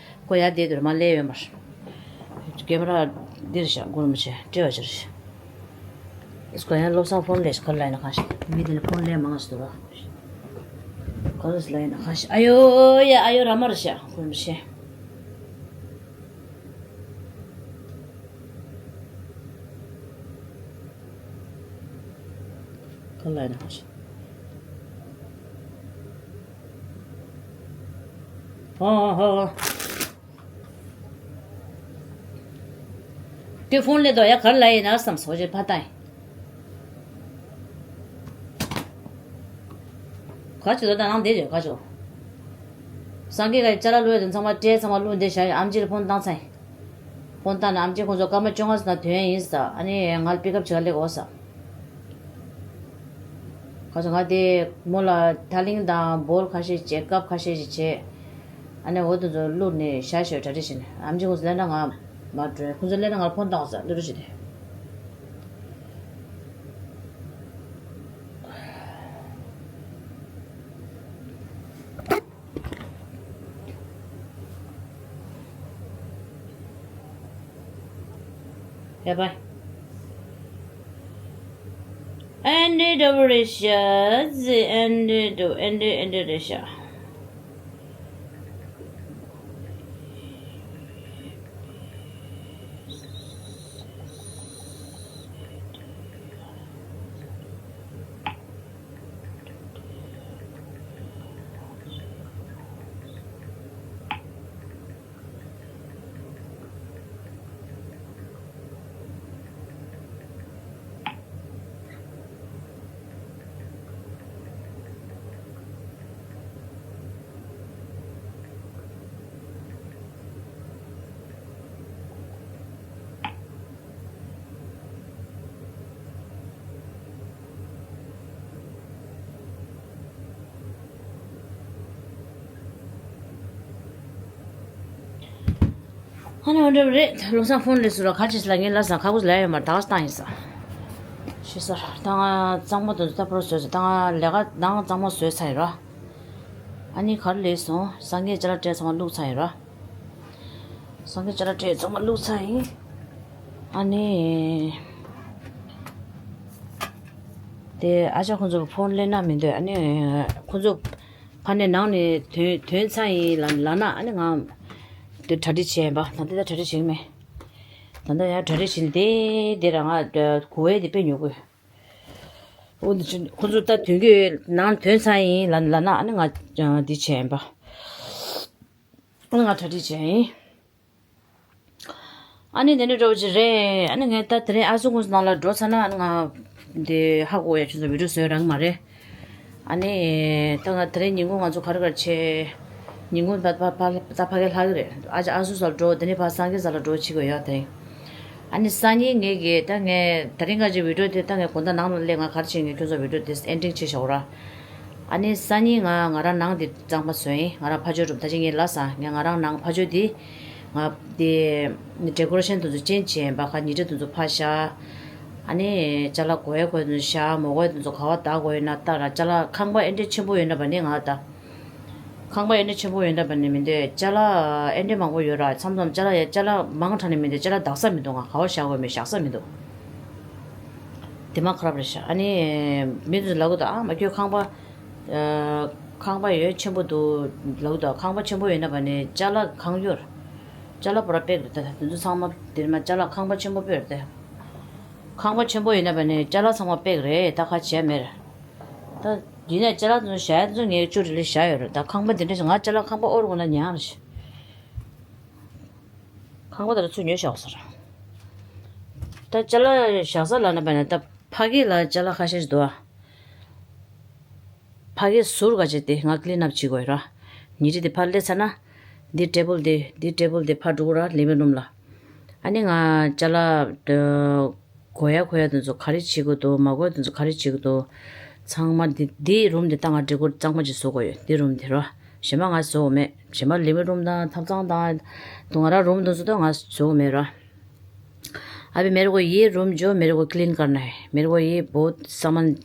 ཁོ་ཡ་བསྡད་དུས་མ་སླེབས་ཡོད་མ་རེད། ཀེམ་ར་འདིར་བཞག་སྒོར་མོ་ཆེ་སྤྲད་པ་ཅིར། ཨིས་ཁོ་ཡང་བློ་བཟང་ཕོན་ལས་ག་རེ་ལབ་ཡིན་ན་གང་ཤེས། མི་དེ་ལ་ཕོན་ལས་མང་ང་སི་འདུག་ར། ག་རེ་ལབ་ཡིན་ན་གང་ཤེས། ཨ་ཡོ་ཡ་ཨ་ཡོ་ར་མ་ར་ཤ་སྒོར་མོ་ཆེ། ག་རེ་ལབ་ཡིན་ན་གང་ཤེས། ཧོ་ཧོ་ཧོ། དེ་ཕོན་ལས་དོ་ཡ་ག་རེ་ལབ་ཡིན་ན་བསམ་སོ་ཅེ་ཕ་ཏང་། ག་ཅི་དོ་ད་ནང་བསྡད་ཅེ་ག་ཅོ། སངས་རྒྱས་ཀྱི་ཅ་ལག་བླུགས་ཡ་དེ་ཚང་མ་སྤྲད་ཚང་མ་བླུགས་འདི་བཞག་ཡ། ཨམ་ཆི་ལ་ཕོན་བཏང་ཚར་ཡིན། ཕོན་བཏང་ནས་ཨམ་ཆི་ཁོང་ཚོ་སྐར་མ་བཅོ་ལྔ་ཙམ་ན་ཐོན་ཡ་ཡིན་ཟེར། ཨ་ནི་ང་ལ་པིག་ཨབ་བྱེད་ག་སླེབས་འོ་ཟེར། ཁ་སང་ང་དེ་མོ་ལ་ཐ་ལིང་དང་བོལ་ཁ་ཤས་བྱས། ཀབ་ཁ་ཤས་ཤིག་བྱས། ཨ་ནི་འོ་དེ་ཚོ་བླུགས་ནས་བཞག་ཞོར་གྲ་སྒྲིག་བྱས་ནས། ཨམ་ཆི་ཁོང་ཚོ་སླེབས་ན་ང་མར་འགྲོ། ཁོང་ཚོ་སླེབས་ན་ང་ལ་ཕོན་བཏང་ཟེར་བླུགས་རོགས་བྱས་ཏེ། ཡ་བའི། ཨེན་ཌི་ཌབ་ལུ་རེད་ཤག་ཟེ་ཨེན་ཌི་ཌབ་ལུ་ཨེན་ཌི་ཨེན་ཌི་རེད་ཤག་ཨ་ནི་འོ་འདྲ་རེད། བློ་བཟང་ཕོན་ལས་སུ་ར་ག་ཅི་ལ་ངས་ལབ་སོང་། ཁ་ཁུ་ལ་ཡོད་མ་རེད། ད་ག་སྟངས་ཡིན་ས། ཤེས་སོང་། ད་ང་གཙང་མ་དུ་ད་པོ་ར་བཟོས་སོང་། ད་ང་ལས་ཀ་ནང་གཙང་མ་བཟོས་ཚར་ཡིན་ར། ཨ་ནི་ག་རེ་ལས་སོང་། སངས་རྒྱས་ཅ་ལག་སྤྲད་ཚང་མ་བླུགས་ཚར་ཡིན་ར། སངས་རྒྱས་ཅ་ལག་སྤྲད་ཚང་མ་བླུགས་ཚར་ཡིན། ཨ་ནི། དེ་ཨ་ཅག་ཁོང་ཚོ་གི་ཕོན་སླེབས་ན་མི་འདོད། ཨ་ནི་ཁོང་ཚོ་ཕ་ནས་ནང་ནས་ཐོན་ཐོན་ཚར་ཡིན་ལ་ལབ་ན། ཨ་ནི་ང་དེ་གྲ་སྒྲིག་བྱས་ཡིན་པ། ད་ལྟ་ད་གྲ་སྒྲིག་བྱེད་ཀྱི་མེད། ད་ལྟ་ཡང་གྲ་སྒྲིག་བྱེད་དེ་དེ་ར་ང་གོ་བས་དེ་དཔེ་ཉོ་དགོས། འོ་འདི་ཁོང་ཚོ་ད་ཐོན་གྱི་ནང་ཐོན་ཚར་ཡིན་ལ་ལབ་ན། ཨ་ནི་ང་འདི་བྱས་ཡིན་པ། ཨ་ནི་ང་གྲ་སྒྲིག་བྱས་ཡིན། ཨ་ནི་དེ་ནས་འགྲོ་བ་ཅིག་རེད། ཨ་ནི་ངས་ད་དེ་རིང་ཨ་སུ་ཁོང་ཚོ་ནང་ལ་འགྲོ་ཚར་ན། ཨ་ནི་ང་འདི་ཧ་གོ་ཡ་ཁྱོད་ཚོ་བི་ཌིའོ་བཟོས་རག་གི་མ་རེད། ཨ་ནི་ད་ང་དེ་རིང་ཉིན་གུང་ང་ཚོ་ག་རེ་ག་རེ་བྱས། ཉིན་གུང་ད་ཕ་ཕ་ད་ཕ་གི་ལྷག་གི་རེད། ཨ་ཅག་ཨ་སུ་ས་ལ་འགྲོ། དེ་ནས་ཕ་སངས་རྒྱས་ས་ལ་འགྲོ་བྱེད་དགོས་ཡོད་དེ་རིང་། ཨ་ནི་སང་ཉིན་ངས་གི་ད་ངས་དེ་རིང་ཁ་ཅིག་བི་ཌིའོ་དེ་ད་ངས་དགོང་དག་ནང་ལ་སླེབས། ང་ག་རེ་བྱེད། ངས་ཁྱོད་ཚོ་བི་ཌིའོ་དེ་ཨེན་ཌིང་བྱེད་བཞག་ར། ཨ་ནི་སང་ཉིན་ང་ང་རང་ནང་དེ་གཙང་མ་བཟོས་ཡིན། ང་རང་ཕ་ཇོ་རུམ་ད་ཅི་ངས་ལབ་སོང་། ངས་ང་རང་ནང་ཕ་ཇོ་དེ་ང་དེ་ཌེ་ཀོ་རེ་ཤན་དེ་ཚོ་ཅན་བྱས་ཡིན་པ། ཁ་ཉི་ཁྲི་དེ་ཚོ་ཕར་བཞག་ཨ་ནི་ཅ་ལག་དགོས་ཡ་དགོས་དེ་ཚོ་བཞག་མ་དགོས་ཡ་དེ་ཚོ་ག་བ་ད་དགོས་ཡོད་ན་ད་ར། ཅ་ལག་ཁང་པ་ཨེ་འདྲས་ཆེན་པོ་ཡོད་ན་བ་ནི་ང་ད། ཁང་པ་ཨེ་འདྲ་ཆེན་པོ་ཡོད་འདྲ་བ་ནི་མི་འདུག་ཅ་ལག་ཨེ་འདྲ་མང་པོ་ཡོད་ར། མཚམས་མཚམས་ཅ་ལག་ཡ་ཅ་ལག་མང་དྲགས་ནི་མི་འདུག་ཅ་ལག་བདག་ས་མི་འདུག་ང་ག་བ་བཞག་དགོས་མེད་བཞག་ས་མི་འདུག་དེ་མ་ཁ་རབ་རེད་ཤག་ཨ་ནི་མི་འདུག་ལབ་གི་འདུག་ཨ་མ་ཁྱོད་ཁང་པ་ཨ། ཁང་པ་ཡོད་ཆེན་པོ་འདུག་ལབ་གི་འདུག་ཁང་པ་ཆེན་པོ་ཡོད་འདྲ་བ་ནི་ཅ་ལག་གང་ཡོད། ཅ་ལག་པོ་ར་པེག་རེད་ད། དེ་ཚོ་ཚང་མ་དེ་མ་ཅ་ལག་ཁང་པ་ཆེན་པོ་པོ་རེད་ད། ཁང་པ་ཆེན་པོ་ཡོད་འདྲ་བ་ནི་ཅ་ལག་ཚང་མ་པེག་རེད་ད། ཁ་བྱས་མེད་ར། ད་ཡིན་ནའི་ཅ་ལག་ཚོ་བཞག་ཡ་ཚོ་ངས་ཅོ་རི་ལི་བཞག་ཡོད་རེད། ད་ཁང་པ་འདི་འདྲ་ཞིག་ང་ཅ་ལག་ཁང་པ་ཨོ་རུ་ན་ཉང་རེད། ཁང་པ་དེ་ཚོ་ཉོས་བཞག་ས་རེད། ད་ཅ་ལག་བཞག་ས་ལ་ན་བ་ནས་ད་ཕ་གི་ལ་ཅ་ལག་ཁ་ཤས་ཤིག་འདུག་ཨ། ཕ་གི་ཟུར་ག་ཅིག་དེ་ང་ཀི་ལིན་ཨབ་བྱེད་དགོས་ར། ཉི་རི་དེ་ཕར་སླེབས་ཚར་ན། འདི་ཊེ་བལ་འདི་འདི་ཊེ་བལ་འདི་ཕར་འགྲོ་གི་ར་ལིབ་བིང་རུམ་ལ། ཨ་ནི་ང་ཅ་ལག་དགོས་ཡ་དགོས་ཡ་དེ་ཚོ་ག་རེ་བྱེད་དགོས་འདུག་མ་དགོས་དེ་ཚོ་ག་རེ་བྱེད་དགོས་འདུག་ཚང་མ་འདི་འདི་རུམ་འདི་ད་ང་སྒྲིག་གོ་གཙང་མ་ཅིག་བཟོ་དགོས་ཡོད། འདི་རུམ་འདི་ར་གཞན་པ་ང་བཟོ་གི་མེད། གཞན་པ་ལིབ་བིང་རུམ་དང་ཐབ་ཚང་དང་དུ་ང་ར་རུམ་དེ་ཚོ་ད་ང་བཟོ་གི་མེད་ར། अभी मेरे को ये रूम जो मेरे को क्लीन करना है। मेरे को ये बहुत सामान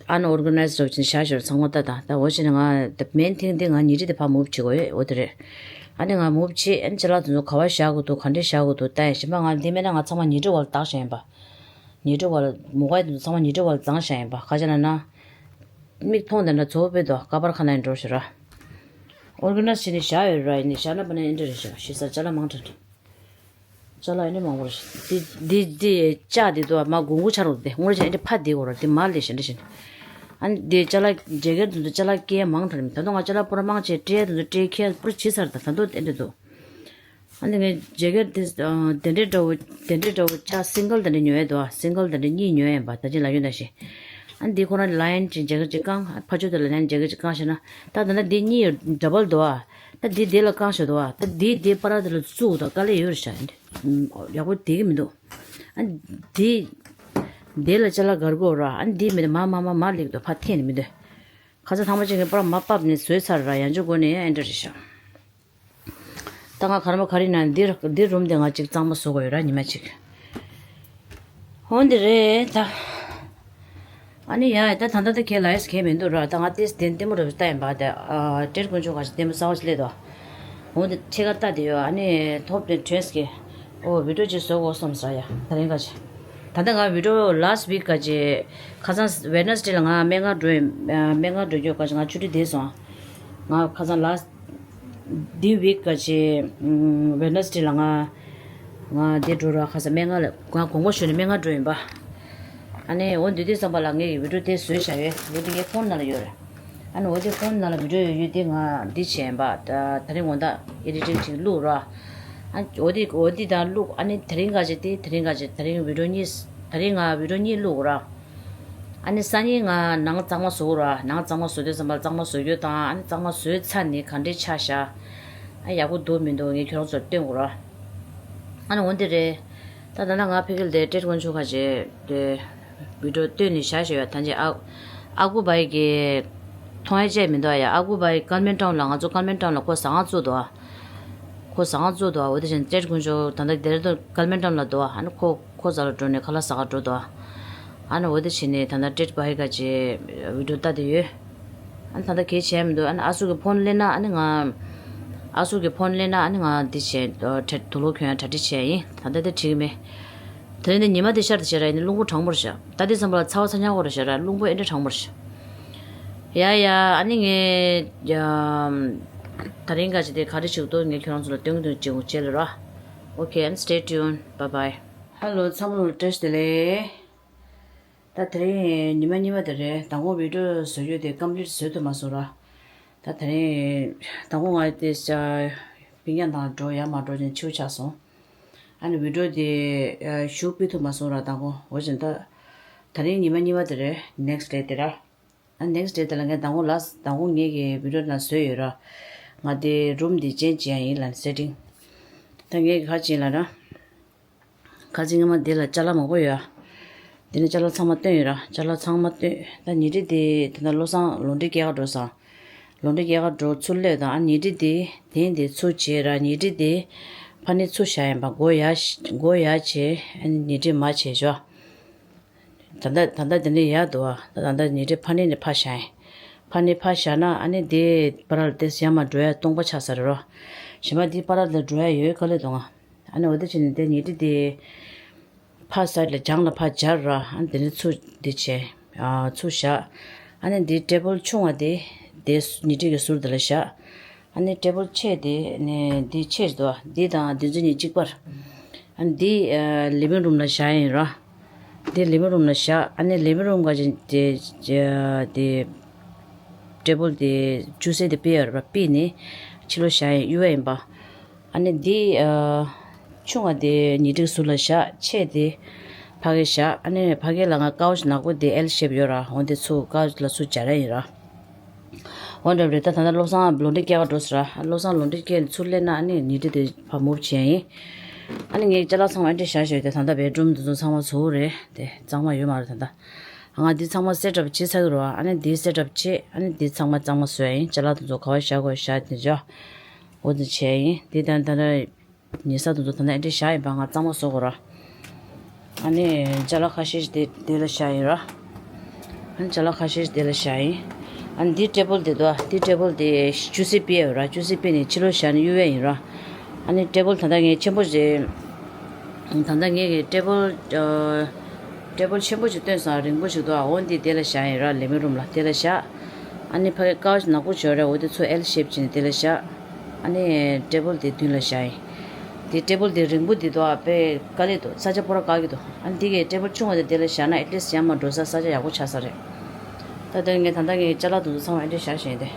अनऑर्गेनाइज रहो चिन शाश और संगोता था। ता वो चिन गा द मेन थिंग दे गा नीचे दे पा मूव चिको है उधर। अने गा मूव ची अन चला तो खवा शागो तो खंडे शागो तो ताय शिमा गा दे मेना गा छमा नीचे वाल ताक शायबा। नीचे वाल मुगाय तो छमा नीचे वाल जांग शायबा। खजना ना मिक फोन दना जो पे दो कबर खाना इंट्रो शरा। ऑर्गेनाइज चिन शाय राय नि शाना बने इंटर शरा। शिसा चला मांगटन। ཅ་ལག་ཨེ་འདྲ་མང་པོ་རེད། འདི་འདི་འདི་ལྕགས་འདི་དུ་མ་གུང་གུ་ཆ་རུ་དེ་སྔོན་ཆ་ཨེ་འདྲ་ཕ་འདི་གོ་ར་འདི་མ་ལས་ཞེ་འདྲ་ཞེ་འདྲ། ཨ་ནི་འདི་ཅ་ལག་རྒྱ་གར་དུ་འདི་ཅ་ལག་སྐྱེ་མང་དྲགས་མི་ད་དུང་ང་ཅ་ལག་པོ་ར་མང་ཆེ་སྤྲད་དུ་འདི་སྤྲད་ཁྱེད་པོ་ར་བྱི་ཚར་ད་ད་དུང་ཨེ་འདྲ་འདུག་ཨ་ནི་ངས་རྒྱ་གར་དེ་དེ་འདྲའི་འདྲ་བོ་དེ་འདྲའི་འདྲ་བོ་ཅ་སིང་གལ་དེ་འདྲ་ཉོ་ཡས་འདུག་ཨ། སིང་གལ་དེ་འདྲ་གཉིས་ཉོ་ཡས་ཡིན་པ་ད་ཅི་ལ་ཡོད་ད་ཞེ། ཨ་འདི་ཁོ་རང་ལ་ཡན་ཅིག་རྒྱ་གར་ཅིག་བཀང་ཕ་ཆོས་དེ་ལ་ཡན་རྒྱ་གར་ཅིག་བཀང་ཤེ་ན། ད་ད་ན་འདི་གཉིས་ཡོད་འདྲ་བལ་འདུག་ཨ། ད་འདི་འདི་ལ་བཀང་ཤེ་འདུག་ཨ། ད་འདི་འདི་པ་ར་དེ་ལ་བཙུགས་འདུག་དཀའ་ལས་ཡོད་རེད་ཤག་ཡག་པོ་བསྡད་ཀྱི་མི་འདུག་ཨ་འདི་འདི་ལ་ཅ་ལག་གར་གོ་ར། ཨ་འདི་མི་འདུག་མ་མ་མ་མ་ལེགས་འདུག་ཕ་འཐེན་ནི་མི་འདུག་ཁ་ས་ཐང་མ་ཅན་གྱི་པ་ར་མ་པབ་ནས་བཟོས་ཚར་ར་ཡང་ཅོ་གོ་ནས་ཨེ་འདྲ་རེད་ཤག་ད་ང་གར་མ་ག་རེ་ན་འདིར་འདིར་རུམ་དེ་ང་གཅིག་གཙང་མ་བཟོ་དགོས་ཡོད་ར་ཉི་མ་གཅིག་ཧོན་འདི་རེད་ད། ཨ་ནི་ཡ་ད་ད་ད་ད་ཁྱེད་ལ་ཡས་ཁྱེད་མི་འདུག་ར། ད་ང་ཏེས་དེ་ལྟད་མོ་རབ་ལྟ་ཡིན་པ་དེ་ཨ་ཏྲེར་དཀོན་མཆོག་ག་ཞིག་ལྟད་མོ་གསར་བ་ཞིག་སླེབས་དོ། ཧོན་འདི་ཁྱེད་ཀ་ལྟ་དེ་ཡོད། ཨ་ནི་ཐོབ་དེ་ཁྲོས་ཀྱི་ཨོ་བི་ཌིའོ་ཅིག་བཟོ་དགོས་བསམ་ས་ཡ་ད་རིང་ག་ཅིག་ད་ལྟ་ང་བི་ཌིའོ་last week་ག་ཅིག་ཁ་སང་Wednesday་ལ་ང་སྨན་ཁང་འགྲོ་ཡིན། སྨན་ཁང་འགྲོ་རྒྱུ་ག་ཅིག་ང་ཆུ་ཊི་བསྡད་སོང་། ང་ཁ་སང་last འདི་week་ག་ཅིག་Wednesday་ལ་ང་ང་འདི་འགྲོ་ར་ཁ་ས་སྨན་ཁང་ལ་ང་དགོངས་པ་ཞུས་ནས་སྨན་ཁང་འགྲོ་ཡིན་པ། ཨ་ནི་འོ་འདི་དུས་ཙམ་པ་ལ་ངས་video་དེ་བཟོས་བཞག་ཡོད། video་དེ་ངའི་ཕོན་ནང་ལ་ཡོད་རེད། ཨ་ནི་འོ་དེ་ཕོན་ནང་ལ་video་ཡོད་ཡོད་དེ་ང་འདི་བྱས་ཡིན་པ། ད་ད་རིང་དགོང་དག་editing་ཅིག་བླུགས་ར། ཨ་འོ་དེ་འོ་དེ་དང་བླུགས། ཨ་ནི་དེ་རིང་ག་ཅིག་དེ་དེ་རིང་ག་ཅིག་ད་རིང་video་གཉིས་ད་རིང་ང་video་གཉིས་བླུགས་ར། ཨ་ནི་སང་ཉིན་ང་ནང་གཙང་མ་བཟོ་ར། ནང་གཙང་མ་བཟོ་དུས་ཙམ་པ་གཙང་མ་བཟོ་རྒྱུ་དང་ཨ་ནི་གཙང་མ་བཟོས་ཚར་ནས་ག་འདྲས་ཆགས་ཤག་ཨ་ཡག་པོ་འདུག་མི་འདུག་ངས་ཁྱོད་རང་ཚོར་སྟོན་དགོས་ར། ཨ་ནི་འོ་འདི་རེད། ད་ད་ལྟ་ང་ཕ་གི་ལ་དེ་ཏྲེ་དཀོན་མཆོག་ཁ་ཅེ་དེ་video་སྟོན་ནས་བཞག་བཞག་ཡོད། ད་ཅི་ཨ་ཨ་ཁུ་བ་ཡི་གི་མཐོང་ཡ་བྱས་མི་འདུག་ཨ། ཡ་ཨ་ཁུ་བ་ཡི་ཀལ་མན་ཊའུན་ལ་ང་ཚོ་ཀལ་མན་ཊའུན་ལ་ཁོ་ཟ་ཁང་བཙུགས་འདུག་ཨ། ཁོ་ཟ་ཁང་བཙུགས་འདུག་ཨ། འོ་དེ་བཞིན་ཏྲེ་དཀོན་མཆོག་ད་ལྟ་དེ་རེད་དོ་ཀལ་མན་ཊའུན་ལ་འདུག་ཨ། ཨ་ནི་ཁོ་ཁོ་ཟ་ལ་འགྲོ་ནས་ཁ་ལག་ཟ་ག་འགྲོ་འདུག་ཨ། ཨ་ནི་འོ་དེ་བྱས་ནས་ད་ལྟ་ཏྲེ་བ་ཧི་ག་ཅེ་video་ལྟ་དེ་ཡོད། ཨ་ནི་ད་ལྟ་གལ་ཆེ་མི་འདུག་ཨ་ནི་ཨ་སུ་གི་ཕོན་སླེབས་ན་ཨ་ནི་ང་ཨ་སུ་གི་ཕོན་སླེབས་ན་ཨ་ནི་ང་འདི་བྱས་དུག་ལོག་གྱོན་ཡ་གྲ་སྒྲིག་བྱས་ཡིན། ད་ལྟ་དེ་འགྲིག་གི་མེད། དེ་ནི་ཉི་མ་དེ་ཤར་དེ་ཤར་ཡིན་ནི་རླུང་བུ་གྲང་མོ་རེད་ཤག་ད་དེ་ཙམ་པ་ལ་ཚ་བ་ཚ་ཉག་གོ་རེད་ཤག་ར་རླུང་བུ་ཨེ་འདྲ་གྲང་མོ་རེད་ཤག་ཡ་ཡ་ཨ་ནི་ངས་ཡ་ད་རིང་ག་ཅི་དེ་ག་རེ་བྱེད་དུ་ངས་ཁྱོད་རང་ཚོ་ལ་སྟོན་གི་འདུག་ཅེས་འོ་བྱས་ལ་ར། Okay, and stay tuned. Bye bye. Hello, ཚང་མ་ལ་བཀྲ་ཤིས་བདེ་ལེགས། ད་དེ་རིང་ཉི་མ་གཉིས་པ་དེ་རེད། མདང་དགོང་video་བཟོ་རྒྱུ་དེ་complete་བཟོ་ཐུབ་མ་སོང་ར། ད་དེ་རིང་མདང་དགོང་ང་དེ་ཕིང་ཡ་དང་འགྲོ་ཡ་མ་འགྲོ་ཅན་ཆེ་བོ་ཆགས་སོང་། ཨ་ནི་video་དེ་ཞུགས་སྤེལ་ཐུབ་མ་སོང་ར་མདང་དགོང་། འོ་བྱས་ད་དེ་རིང་ཉི་མ་གཉིས་པ་དེ་རེད། next day་དེ་ར། ཨ་next day་དེ་ལ་ངས་མདང་དགོང་ལ་མདང་དགོང་ངེད་ཀྱི་video་ནང་བཟོས་ཡོད་ར། ང་དེ་room་དེ་change་བྱེད་ཡ་ཡིན་ལབ་ནས་setting། ད་ངས་ག་ཅིག་ལབ་ན། ཁ་ཅིག་སྔ་མ་འདི་ལ་ཅ་ལག་མང་པོ་ཡོད། འདི་ནས་ཅ་ལག་ཚང་མ་བཏོན་ཡོད་ར། ཅ་ལག་ཚང་མ་བཏོན། ད་ཉི་ཁྲི་འདི་ད་ལྟ་བློ་བཟང་ལོ་འདྲི་སྐྱེལ་ག་འགྲོ་སོང་། ལོ་འདྲི་སྐྱེལ་ག་འགྲོ་ཚུར་སླེབས་དང་ཨ་ཉི་ཁྲི་འདི་དེ་འདི་ཚུར་བྱས་ར། ཉི་ཁྲི་འདི་ཕ་ནི་ཚུར་བཞག་ཡིན་པ་སྒོ་ཡར་སྒོ་ཡར་བྱས་ཨ་ཉི་ཁྲི་མར་བྱས་ཞོ། ད་ལྟ་ད་ལྟ་འདི་འདྲ་ཡག་འདུག་ཨ། ད་ད་ལྟ་ཉི་ཁྲི་ཕ་ནི་ནས་ཕར་བཞག་ཡིན། ཕ་ནི་ཕར་བཞག་ན་ཨ་ནི་འདི་པ་ར་ལ་དེ་ཡར་མར་འགྲོ་ཡ་སྟོང་པ་ཆགས་ས་རེད་རོ། གཞན་པ་འདི་པ་ར་ལ་འགྲོ་ཡ་ཡོད་ག་ལེ་འདུག་ཨ། ཨ་ནི་འོ་དེ་བྱས་ནས་དེ་ཉི་ཁྲི་དེ་ཕར་སའི་ཌི་ལ་བྱང་ལ་ཕར་སྦྱར་ར། ཨ་ནི་དེ་ནས་ཚུར་འདི་བྱས། ཨ་ཚུར་བཞག་ཨ་ནི་འདི་ཊེ་བལ་ཆུང་བ་དེ་དེ་ཉི་ཁྲི་གི་ཟུར་དེ་ལ་བཞག་ཨ་ནི་ཊེ་བལ་ཆེ་དེ་ནི་འདི་ཆེ་ཞིག་འདུག་འདི་དང་འདི་ཚོ་གཉིས་གཅིག་པར། ཨ་ནི་འདི་ལིབ་བིང་རུམ་ལ་བཞག་ཡིན་ར། འདི་ལིབ་བིང་རུམ་ལ་བཞག་ཨ་ནི་ལིབ་བིང་རུམ་ག་ཅིག་དེ་དེ་ཊེ་བལ་དེ་ཅུ་སེ་དེ་ཕུད་ཡོད་ར། ཕུད་ནི་ཕྱི་ལོགས་བཞག་ཡིན་གཡུག་ཡ་ཡིན་པ། ཨ་ནི་འདི་ཨ་ཆུང་བ་དེ་ཉི་ཁྲི་ཟུར་ལ་བཞག་ཆེ་དེ་ཕ་གི་བཞག་ཨ་ནི་ཕ་གི་ལ་ང་ཀའུ་ཆི་ནག་པོ་དེ་ཨེལ་ཤེབ་ཡོད་ར། འོ་དེ་ཚུར་ཀའུ་ཆི་ལ་ཚུར་སྦྱར་ཡ་ཡིན་ར། འོ་འདྲ་རེད། ད་ད་ལྟ་བློ་བཟང་ལོ་འདྲི་སྐྱེལ་ག་འགྲོ་ཟེར་ར། བློ་བཟང་ལོ་འདྲི་སྐྱེལ་ཚུར་སླེབས་ན་ཨ་ནི་ཉི་ཁྲི་དེ་ཕར་མུབ་བྱས་ཡིན། ཨ་ནི་ངའི་ཅ་ལག་ཚང་མ་ཨེ་འདྲ་བཞག་བཞག་དེ་ད་ལྟ་བེད་རུམ་དེ་ཚོ་ཚང་མ་བཟོ་རེད་དེ། གཙང་མ་ཡོད་མ་རེད་ད་ལྟ། ང་འདི་ཚང་མ་སེ་ཊབ་བྱེད་ཚར་གི་རེད་བ། ཨ་ནི་འདི་སེ་ཊབ་བྱེད། ཨ་ནི་འདི་ཚང་མ་གཙང་མ་བཟོ་ཡ་ཡིན། ཅ་ལག་དེ་ཚོ་ག་བ་བཞག་དགོས་བཞག་དེ་འཇོག་འོ་དེ་བྱས་ཡིན། འདི་ད་ད་ལྟ་ཉལ་ས་དེ་ཚོ་ད་ལྟ་ཨེ་འདྲ་བཞག་ཡིན་པ། ང་གཙང་མ་བཟོ་དགོས་ར། ཨ་ནི་ཅ་ལག་ཁ་ཤས་ཤིག་དེ་དེ་ལ་བཞག་ཡིན་ར། ཨ་ནི་ཅ་ལག་ཁ་ཤས་ཤིག་དེ་ལ་བཞག་ཡིན། ཨ་ནི་འདི་ཊེ་བལ་དེ་དོ། འདི་ཊེ་བལ་དེ་ཅུ་སི་པི་ཡོད་ར། ཅུ་སི་པི་ནི་ཕྱི་ལོགས་བཞག་ནས་གཡུག་ཡ་ཡིན་ར། ཨ་ནི་ཊེ་བལ་ད་ལྟ་ངས་ཆེན་པོ་ཞིག་ད་ལྟ་ངས་ཀྱི་ཊེ་བལ་ཨ་ཊེ་བལ་ཆེན་པོ་ཞིག་བཏོན་སོང་། རིང་པོ་ཞིག་འདུག་འོ་འདི་དེ་ལ་བཞག་ཡིན་ར། ལི་ཝིང་རུམ་ལ་དེ་ལ་བཞག་ཨ་ནི་ཕ་གི་ཀའུ་ཆི་ནག་པོ་ཞིག་ཡོད་རེད། འོ་དེ་ཚོ་ཨེལ་ཤེབ་བྱས་ནས་དེ་ལ་བཞག་ཨ་ནི་ཊེ་བལ་དེ་མདུན་ལ་བཞག་ཡིན། དེ་ཊེ་བལ་དེ་རིང་པོ་དེ་དོ་ཨ་དཔེ་དཀའ་ལས་འདུག་ས་ཆ་སྤོ་ར་བཀག་གི་འདུག་ཨ་ནི་དེ་གའི་ཊེ་བལ་ཆུང་བ་དེ་དེ་ལ་བཞག་ན་ཨེ་ཊི་ལིསཊ་ཡར་མར་འགྲོ་ས་ས་ཆ་ཡག་པོ་ཆགས་ས་རེད། ད་དེ་ངས་ད་ལྟ་ངའི་ཅ་ལག་དེ་ཚོ་ཚང་མ་ཨེ་འདྲ་བཞག་བཞག་ཡིན་ཏེ།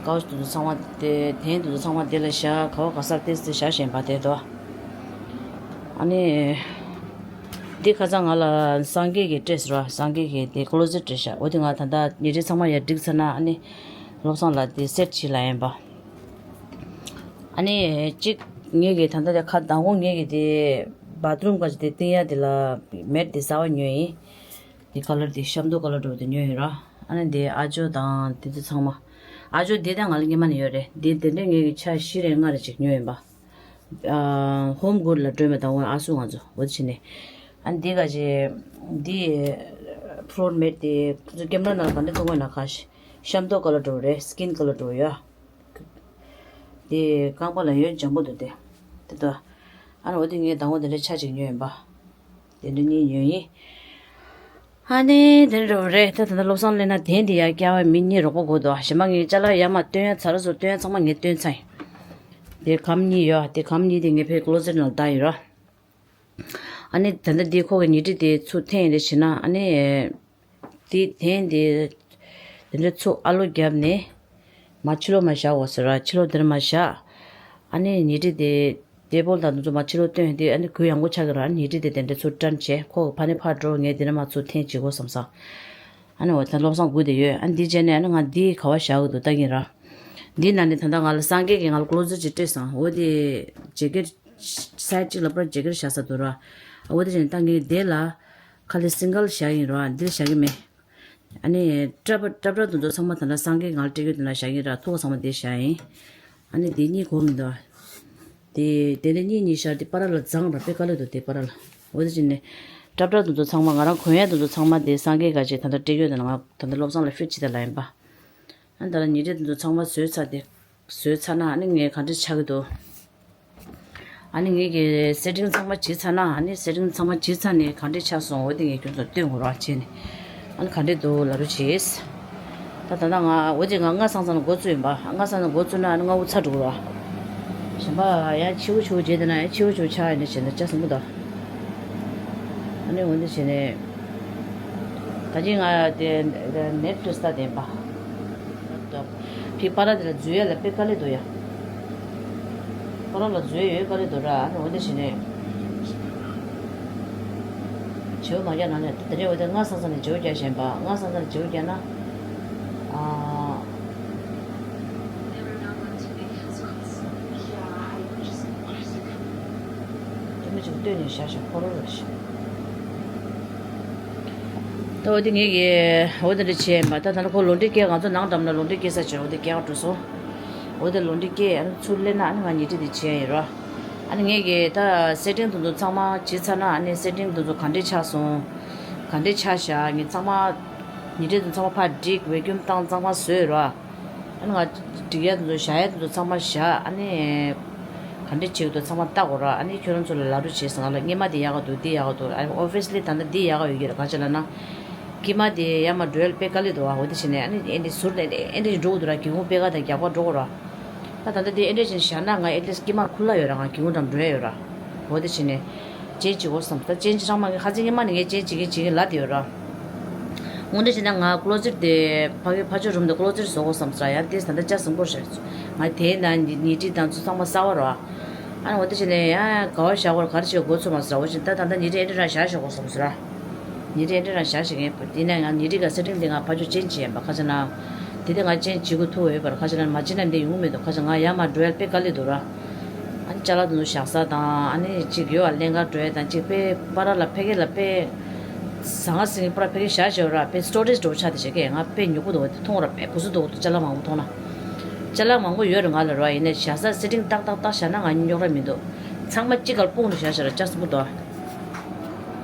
ཀའུ་ཆི་དེ་ཚོ་ཚང་མ་དེ་ཐེངས་དེ་ཚོ་ཚང་མ་དེ་ལ་བཞག་ག་བ་ག་སར་ཏེ་ཏེ་བཞག་བཞག་ཡིན་པ་དེ་དོ། ཨ་ནི། འདི་ཁ་སང་ང་ལ་སངས་རྒྱས་ཀྱི་སྤྲད་ཟེར་བ། སངས་རྒྱས་ཀྱི་དེ་ཀོ་ལོ་ཟེཊ་སྤྲད་ཤག་འོ་དེ་ང་ད་ལྟ་ཉིན་རེ་ཚང་མ་ཡར་སྒྲིག་ཚར་ན་ཨ་ནི། བློ་བཟང་ལ་དེ་སེཊ་བྱེད་ལབ་ཡིན་པ། ཨ་ནི་གཅིག་ངེད་ཀྱི་ད་ལྟ་དེ་ཁ་མདང་དགོང་ངེད་ཀྱི་དེ་བཱཐ་རུམ་ག་ཅིག་དེ་བཏིང་ཡ་དེ་ལ་མེཊ་དེ་གསར་པ་ཉོས་ཡིན། དེ་ཁ་ལར་དེ་ཤམ་ཏོག་ཁ་ལར་འདྲ་བོ་དེ་ཉོས་ཡིན་ར། ཨ་ནི་དེ་ཨ་ཇོ་དང་དེ་ཚོ་ཚང་མ། ཨ་ཇོ་དེ་ད་ང་ལ་སྔོན་མ་ནས་ཡོད་རེད། དེ་དེ་འདྲ་ངེད་ཀྱི་ཆ་བཞི་རེ་ལྔ་རེ་ཅིག་ཉོས་ཡིན་པ། ཨ་ཧོམ་གུཌ་ལ་སྤྲོད་མེད་དང་འོ་ཨ་སུ་ང་ཚོ་འོ་དེ་བྱས་ནས། ཨ་ནི་དེ་ག་ཅིག་དེ་ཕློར་མེཊ་དེ་ཁོ་ཚོ་ཀེམ་ར་ནང་ལ་ག་འདྲ་མཐོང་གི་ན་ཁ་ཤམ་ཏོག་ཁ་ལར་འདྲ་བོ་རེད། སི་ཀིན་ཁ་ལར་འདྲ་བོ་ཡོད། དེ་རྐང་པ་ལ་ཡོད་འཇམ་པོ་འདུག་སྟེ། དེ་ལྟ། ཨ་ནི་འོ་དེ་ངས་དང་པོ་དེ་འདྲ་ཆ་གཅིག་ཉོས་ཡིན་པ། དེ་འདྲ་གཉིས་ཉོས་ཡིན། ཨ་ནི་དེ་འདྲ་རེད། ད་ད་ལྟ་བློ་བཟང་སླེབས་ན་དེ་འདི་ཡར་བསྐྱལ་བ་མི་གཉིས་རོགས་པ་དགོས་འདུག་གཞན་པ་ངས་ཅ་ལག་ཡར་མར་བཏོན་ཡ་ཚར་སོང་། བཏོན་ཡ་ཚང་མ་ངས་བཏོན་ཚར་ཡིན། དེ་སྒམ་གཉིས་ཡོད། དེ་སྒམ་གཉིས་དེ་ངས་ཕའི་ཀོ་ལོ་ཟེཊ་ནང་ལ་བཏང་ཡིན་ར། ཨ་ནི་ད་ལྟ་འདི་ཁོ་གི་ཉལ་ཁྲི་དེ་ཚུར་འཐེན་རེ་བྱེད་ན་ཨ་ནི། དེ་འཐེན་དེ། དེ་འདྲ་ཚུར་ཨ་ལོ་བརྒྱབ་ནས། མར་ཕྱི་ལོགས་མར་བཞག་འོ་ཟེར་ར། ཕྱི་ལོགས་འདིར་མར་བཞག་ཨ་ནི་ཉལ་ཁྲི་དེ། ཊེ་བལ་དང་དེ་ཚོ་མར་ཕྱི་ལོགས་བཏོན་དེ་ཨ་ནི་གུ་ཡངས་པོ་ཆགས་ཀྱི་ར། ཨ་ནི་ཉལ་ཁྲི་དེ་དེ་འདྲ་ཚུར་བཀྲམ་བྱས་ཁོ་གི་ཕ་ནས་ཕར་འགྲོ། ངས་འདི་ནས་མར་ཚུར་འཐེན་བྱེད་དགོས་བསམ་སོང་། ཨ་ནི་འོ་ད་བློ་བཟང་སྒུག་བསྡད་ཡོད། ཨ་ནི་འདི་བྱས་ནས་ཨ་ནི་ང་འདི་ག་བ་བཞག་གི་འདུག་ལྟ་གིན་ར། འདི་ནང་ནས་ད་ལྟ་ང་ལ་སངས་རྒྱས་ཀྱིས་ང་ལ་ཀོ་ལོ་ཟེཊ་ཅིག་སྤྲད་སོང་། འོ་དེ་ཇེ་ཀེཊ། སའིཌ་གཅིག་ལ་པར་ཇེ་ཀེཊ་བཞག་ས་འདུག་ར། འོ་དེ་བྱས་ནས་ད་ངས་དེ་ལ་ཁ་ལེ་སིང་གལ་བཞག་ཡིན་ར། འདིར་བཞག་གི་མེད། ཨ་ནི་སྐྲ་པ་སྐྲ་པྲ་དེ་ཚོ་ཚང་མ་ད་ལྟ་སངས་རྒྱས་ང་ལ་སྤྲད་རྒྱུ་དེ་ལ་བཞག་གི་ར། ཐུག་པ་ཚང་མ་དེ་བཞག་ཡིན། ཨ་ནི་དེ་གཉིས་གོ་མི་འདུག་དེ་དེ་འདྲ་གཉིས་གཉིས་ཤར་དེ་པ་ར་ལ་བརྫངས་ར། དཔེ་དཀའ་ལས་འདུག་དེ་པ་ར་ལ། འོ་དེ་བྱས་ནས་སྐྲ་པྲ་དེ་ཚོ་ཚང་མ་ང་རང་གོན་ཡ་དེ་ཚོ་ཚང་མ་དེ་སངས་རྒྱས་ག་ཅེ་ད་ལྟ་སྤྲད་རྒྱུ་དེ་ལ་ང་ད་ལྟ་བློ་བཟང་ལ་ཕིཊ་བྱེད་དེ་ལ་ཡིན་པ། ཨ་ནི་ད་ལྟ་ཉལ་ཁྲི་དེ་ཚོ་ཚང་མ་བཟོས་ཚར་དེ། བཟོས་ཚར་ན་ཨ་ནི་ངས་ག་འདྲ་ཆགས་ཀྱི་འདུག་ཨ་ནི་ངས་ཀྱི་སེ་ཊིང་ཚང་མ་བྱས་ཚར་ན། ཨ་ནི་སེ་ཊིང་ཚང་མ་བྱས་ཚར་ནས་ག་འདྲ་ཆགས་སོང་། འོ་དེ་ངས་ཁྱོད་ཚོར་སྟོན་དགོས་ར་བྱས་ནས། ཨ་ནི་ག་འདྲ་འདུག་ལབ་རོགས་བྱེད། ད་ད་ལྟ་ང་འོ་དེ་ང་སྔ་སང་སང་ལ་འགོ་བཙུགས་ཡིན་པ། སྔ་སང་སང་འགོ་བཙུགས་ན་ཨ་ནི་སྔ་པོ་ཚར་འགྲོ་གི་ར། གཞན་པ་ཡང་ཕྱི་པོ་ཕྱི་པོ་བྱས་བསྡད་ན་ཡང་ཕྱི་པོ་ཕྱི་པོ་ཆགས་ཡིན་ན་བྱས་ན་ལྕགས་ཟིན་པོ་དང་། ཨ་ནི་འོ་འདི་བྱས་ནས། ད་ཅི་ང་དེ་ནེཊ་ཕི་ལིག་སི་ལྟ་བསྡད་ཡིན་པ། ཕི་པ་ར་དེ་ལ་འཛུལ་ཡ་ལ་དཔེ་དཀའ་ལས་འདུག་ཡ། པ་ར་ལ་འཛུལ་ཡ་ཡོད་དཀའ་ལས་འདུག་ར། ཨ་ནི་འོ་འདི་བྱས་ནས། བྱེའུ་མ་རྒྱག་ན་ནས་དེ་རིང་འོ་དེ་སྔ་སང་སང་ནས་བྱེའུ་རྒྱག་བཞིན་པ། སྔ་སང་སང་ནས་བྱེའུ་རྒྱག་ན། ཨ། དེ་མི་ཅིག་ལྟོས་ནས་བཞག་ཤག་ཁོ་རང་རེད་ཤག་ད་འོ་དེ་ངེད་ཀྱིས་འོ་དེ་འདྲ་བྱས་ཡིན་པ། ད་ད་ནི་ཁོ་ལོ་འདྲི་སྐྱེལ། ང་ཚོ་ནང་འགྲམ་ལ་ལོ་འདྲི་སྐྱེལ་ས་བྱས། འོ་དེ་སྐྱེལ་ག་འགྲོ་སོང་། འོ་དེ་ལོ་འདྲི་སྐྱེལ། ཨ་ནི་ཚུར་སླེབས་ན་ཨ་ནི་ང་ཉལ་ཁྲི་དེ་བྱས་ཡིན་རོ། ཨ་ནི་ངེད་ཀྱིས་ད་སེ་ཊིང་དེ་ཚོ་ཚང་མ་བྱས་ཚར་ན། ཨ་ནི་སེ་ཊིང་དེ་ཚོ་ག་འདྲས་ཆགས་སོང་། ག་འདྲས་ཆགས་ཤག་ངས་ཚང་མ་ཉལ་ཁྲི་དེ་ཚོ་ཚང་མ་ཕར་སྒྲིག། བེ་ཀུམ་བཏང་། གཙང་མ་བཟོས་རོ། ཨ་ནི་ང་སྒྲིག་ཡ་དེ་ཚོ་བཞག་ཡ་དེ་ཚོ་ཚང་མ་བཞག་ཨ་ནི་ག་འདྲ་བྱེད་ཀྱི་འདུག་ཚང་མ་ལྟ་དགོས་ར། ཨ་ནི་ཁྱོད་རང་ཚོ་ལ་ལབ་རོགས་བྱེད་ཟེར། ང་ལ་སྔོན་མ་དེ་ཡག་ག་འདུག་འདི་ཡག་ག་འདུག་ཨ་ནི་ཨོ་བྷི་ཡ་སི་ལི་ད་ལྟ་འདི་ཡག་ག་ཡོད་ཀྱི་རེད། ག་ཅི་ལབ་ན། དཀྱིལ་མ་དེ་ཡར་མར་འགྲོ་ཡ་དཔེ་དཀའ་ལས་འདུག་ཨ། འོ་དེ་བྱས་ནས་ཨ་ནི་ཨེ་འདྲ་འགྲོ་དགོས་འདུག་ར། སྒེའུ་ཁུང་པད་ཁ་དང་རྒྱབ་ཁ་འགྲོ་དགོས་ར། ད་ད་ལྟ་དེ་ཨེ་འདྲ་བྱས་ནས་བཞག་ན་ང་ཨེ་ཊི་ལིསཊ་དཀྱིལ་མར་ཁུག་ལ་ཡོད་ར། ང་སྒེའུ་ཁུང་འགྲམ་འགྲོ་ཡ་ཡོད་ར། འོ་དེ་བྱས་ནས་ཅེན་ཇི་བྱེད་དགོས་བསམ། ད་ཅེན་ཇི་ཚང་མ་ངས་ཁ་སང་སྔོན་མ་ནས་ངས་ཅེན་ཇི་བྱེད་ཀྱིན་བྱེད་ཀྱིན་ལབ་བསྡད་ཡོད་ར། འོ་འདི་བྱས་ན་ང་ཀོ་ལོ་ཛེཊ་དེ་ཕ་གི་ཕ་ཆོས་རུམ་དེ་ཀོ་ལོ་ཛེཊ་བཟོ་དགོས་བསམ་ཟེར་ཡང་དེ་ད་ལྟ་ལྕགས་ཟིན་པོ་རེད། ང་དེའི་ནང་ཉལ་ཁྲི་དང་ཚུ་ཚང་མ་གསར་པ་རེད། ཨ་ནི་འོ་འདི་བྱས་ནས་ཡང་ག་བ་བཞག་དགོས་ག་རེ་བྱེད་དགོས་ཚོད་མ་ཟེར། འོ་བྱས་ད་ད་ལྟ་ཉལ་ཁྲི་ཨེ་འདྲ་རང་བཞག་བཞག་དགོས་བསམ་ཟེར། ཉལ་ཁྲི་ཨེ་འདྲ་རང་བཞག་བཞག་གིན། དེ་ནས་ང་ཉལ་ཁྲི་ག་སེ་ཊིང་དེ་ང་ཕ་ཆོས་ཅེན་ཇི་བྱས་ཡིན་པ། ཁ་ཆེ་ན་ དེ་དེ་ང་ཅན་བྱེད་དགོས་ཐུག་ཡོད་པར་ཁ་ཅིག་ལ་མ་བྱེད་ན་འདི་ཡོང་མི་འདུག་ཁ་ཅིག་ང་ཡར་མར་འགྲོ་ཡ་དཔེ་དཀའ་ལས་འདུག་ར། ཨ་ནི་ཅ་ལག་དེ་ཚོ་བཞག་ས་དང་ཨ་ནི་ཅིག་ཡོད་པ་ལེན་གར་འགྲོ་ཡ་དང་ཅིག་དཔེ་པ་ར་ལ་ཕ་གི་ལ་དཔེ་ཟ་ང་སེང་པ་ར་ཕ་གི་བཞག་བཞག་ར་དཔེ་སི་ཊོ་རེཇ་འགྲོ་ཆགས་དེ་བྱེད་ཀྱི་ང་དཔེ་ཉོ་གི་འདུག་དེ་མཐོང་ར་དཔེ་བུ་སུ་འདུག་ཅ་ལག་མང་པོ་མཐོང་ན། ཅ་ལག་མང་པོ་ཡོད་ར་ང་ལ་ར་ཡིན་ནའི་བཞག་ས་སེ་ཊིང་ཏག་ཏག་ཏག་བཞག་ན་ང་རྙོག་ར་མི་འདུག་ཚང་མ་གཅིག་གར་སྤུངས་ནས་བཞག་བཞག་ར་ཅག་སུ་པོ་འདུག་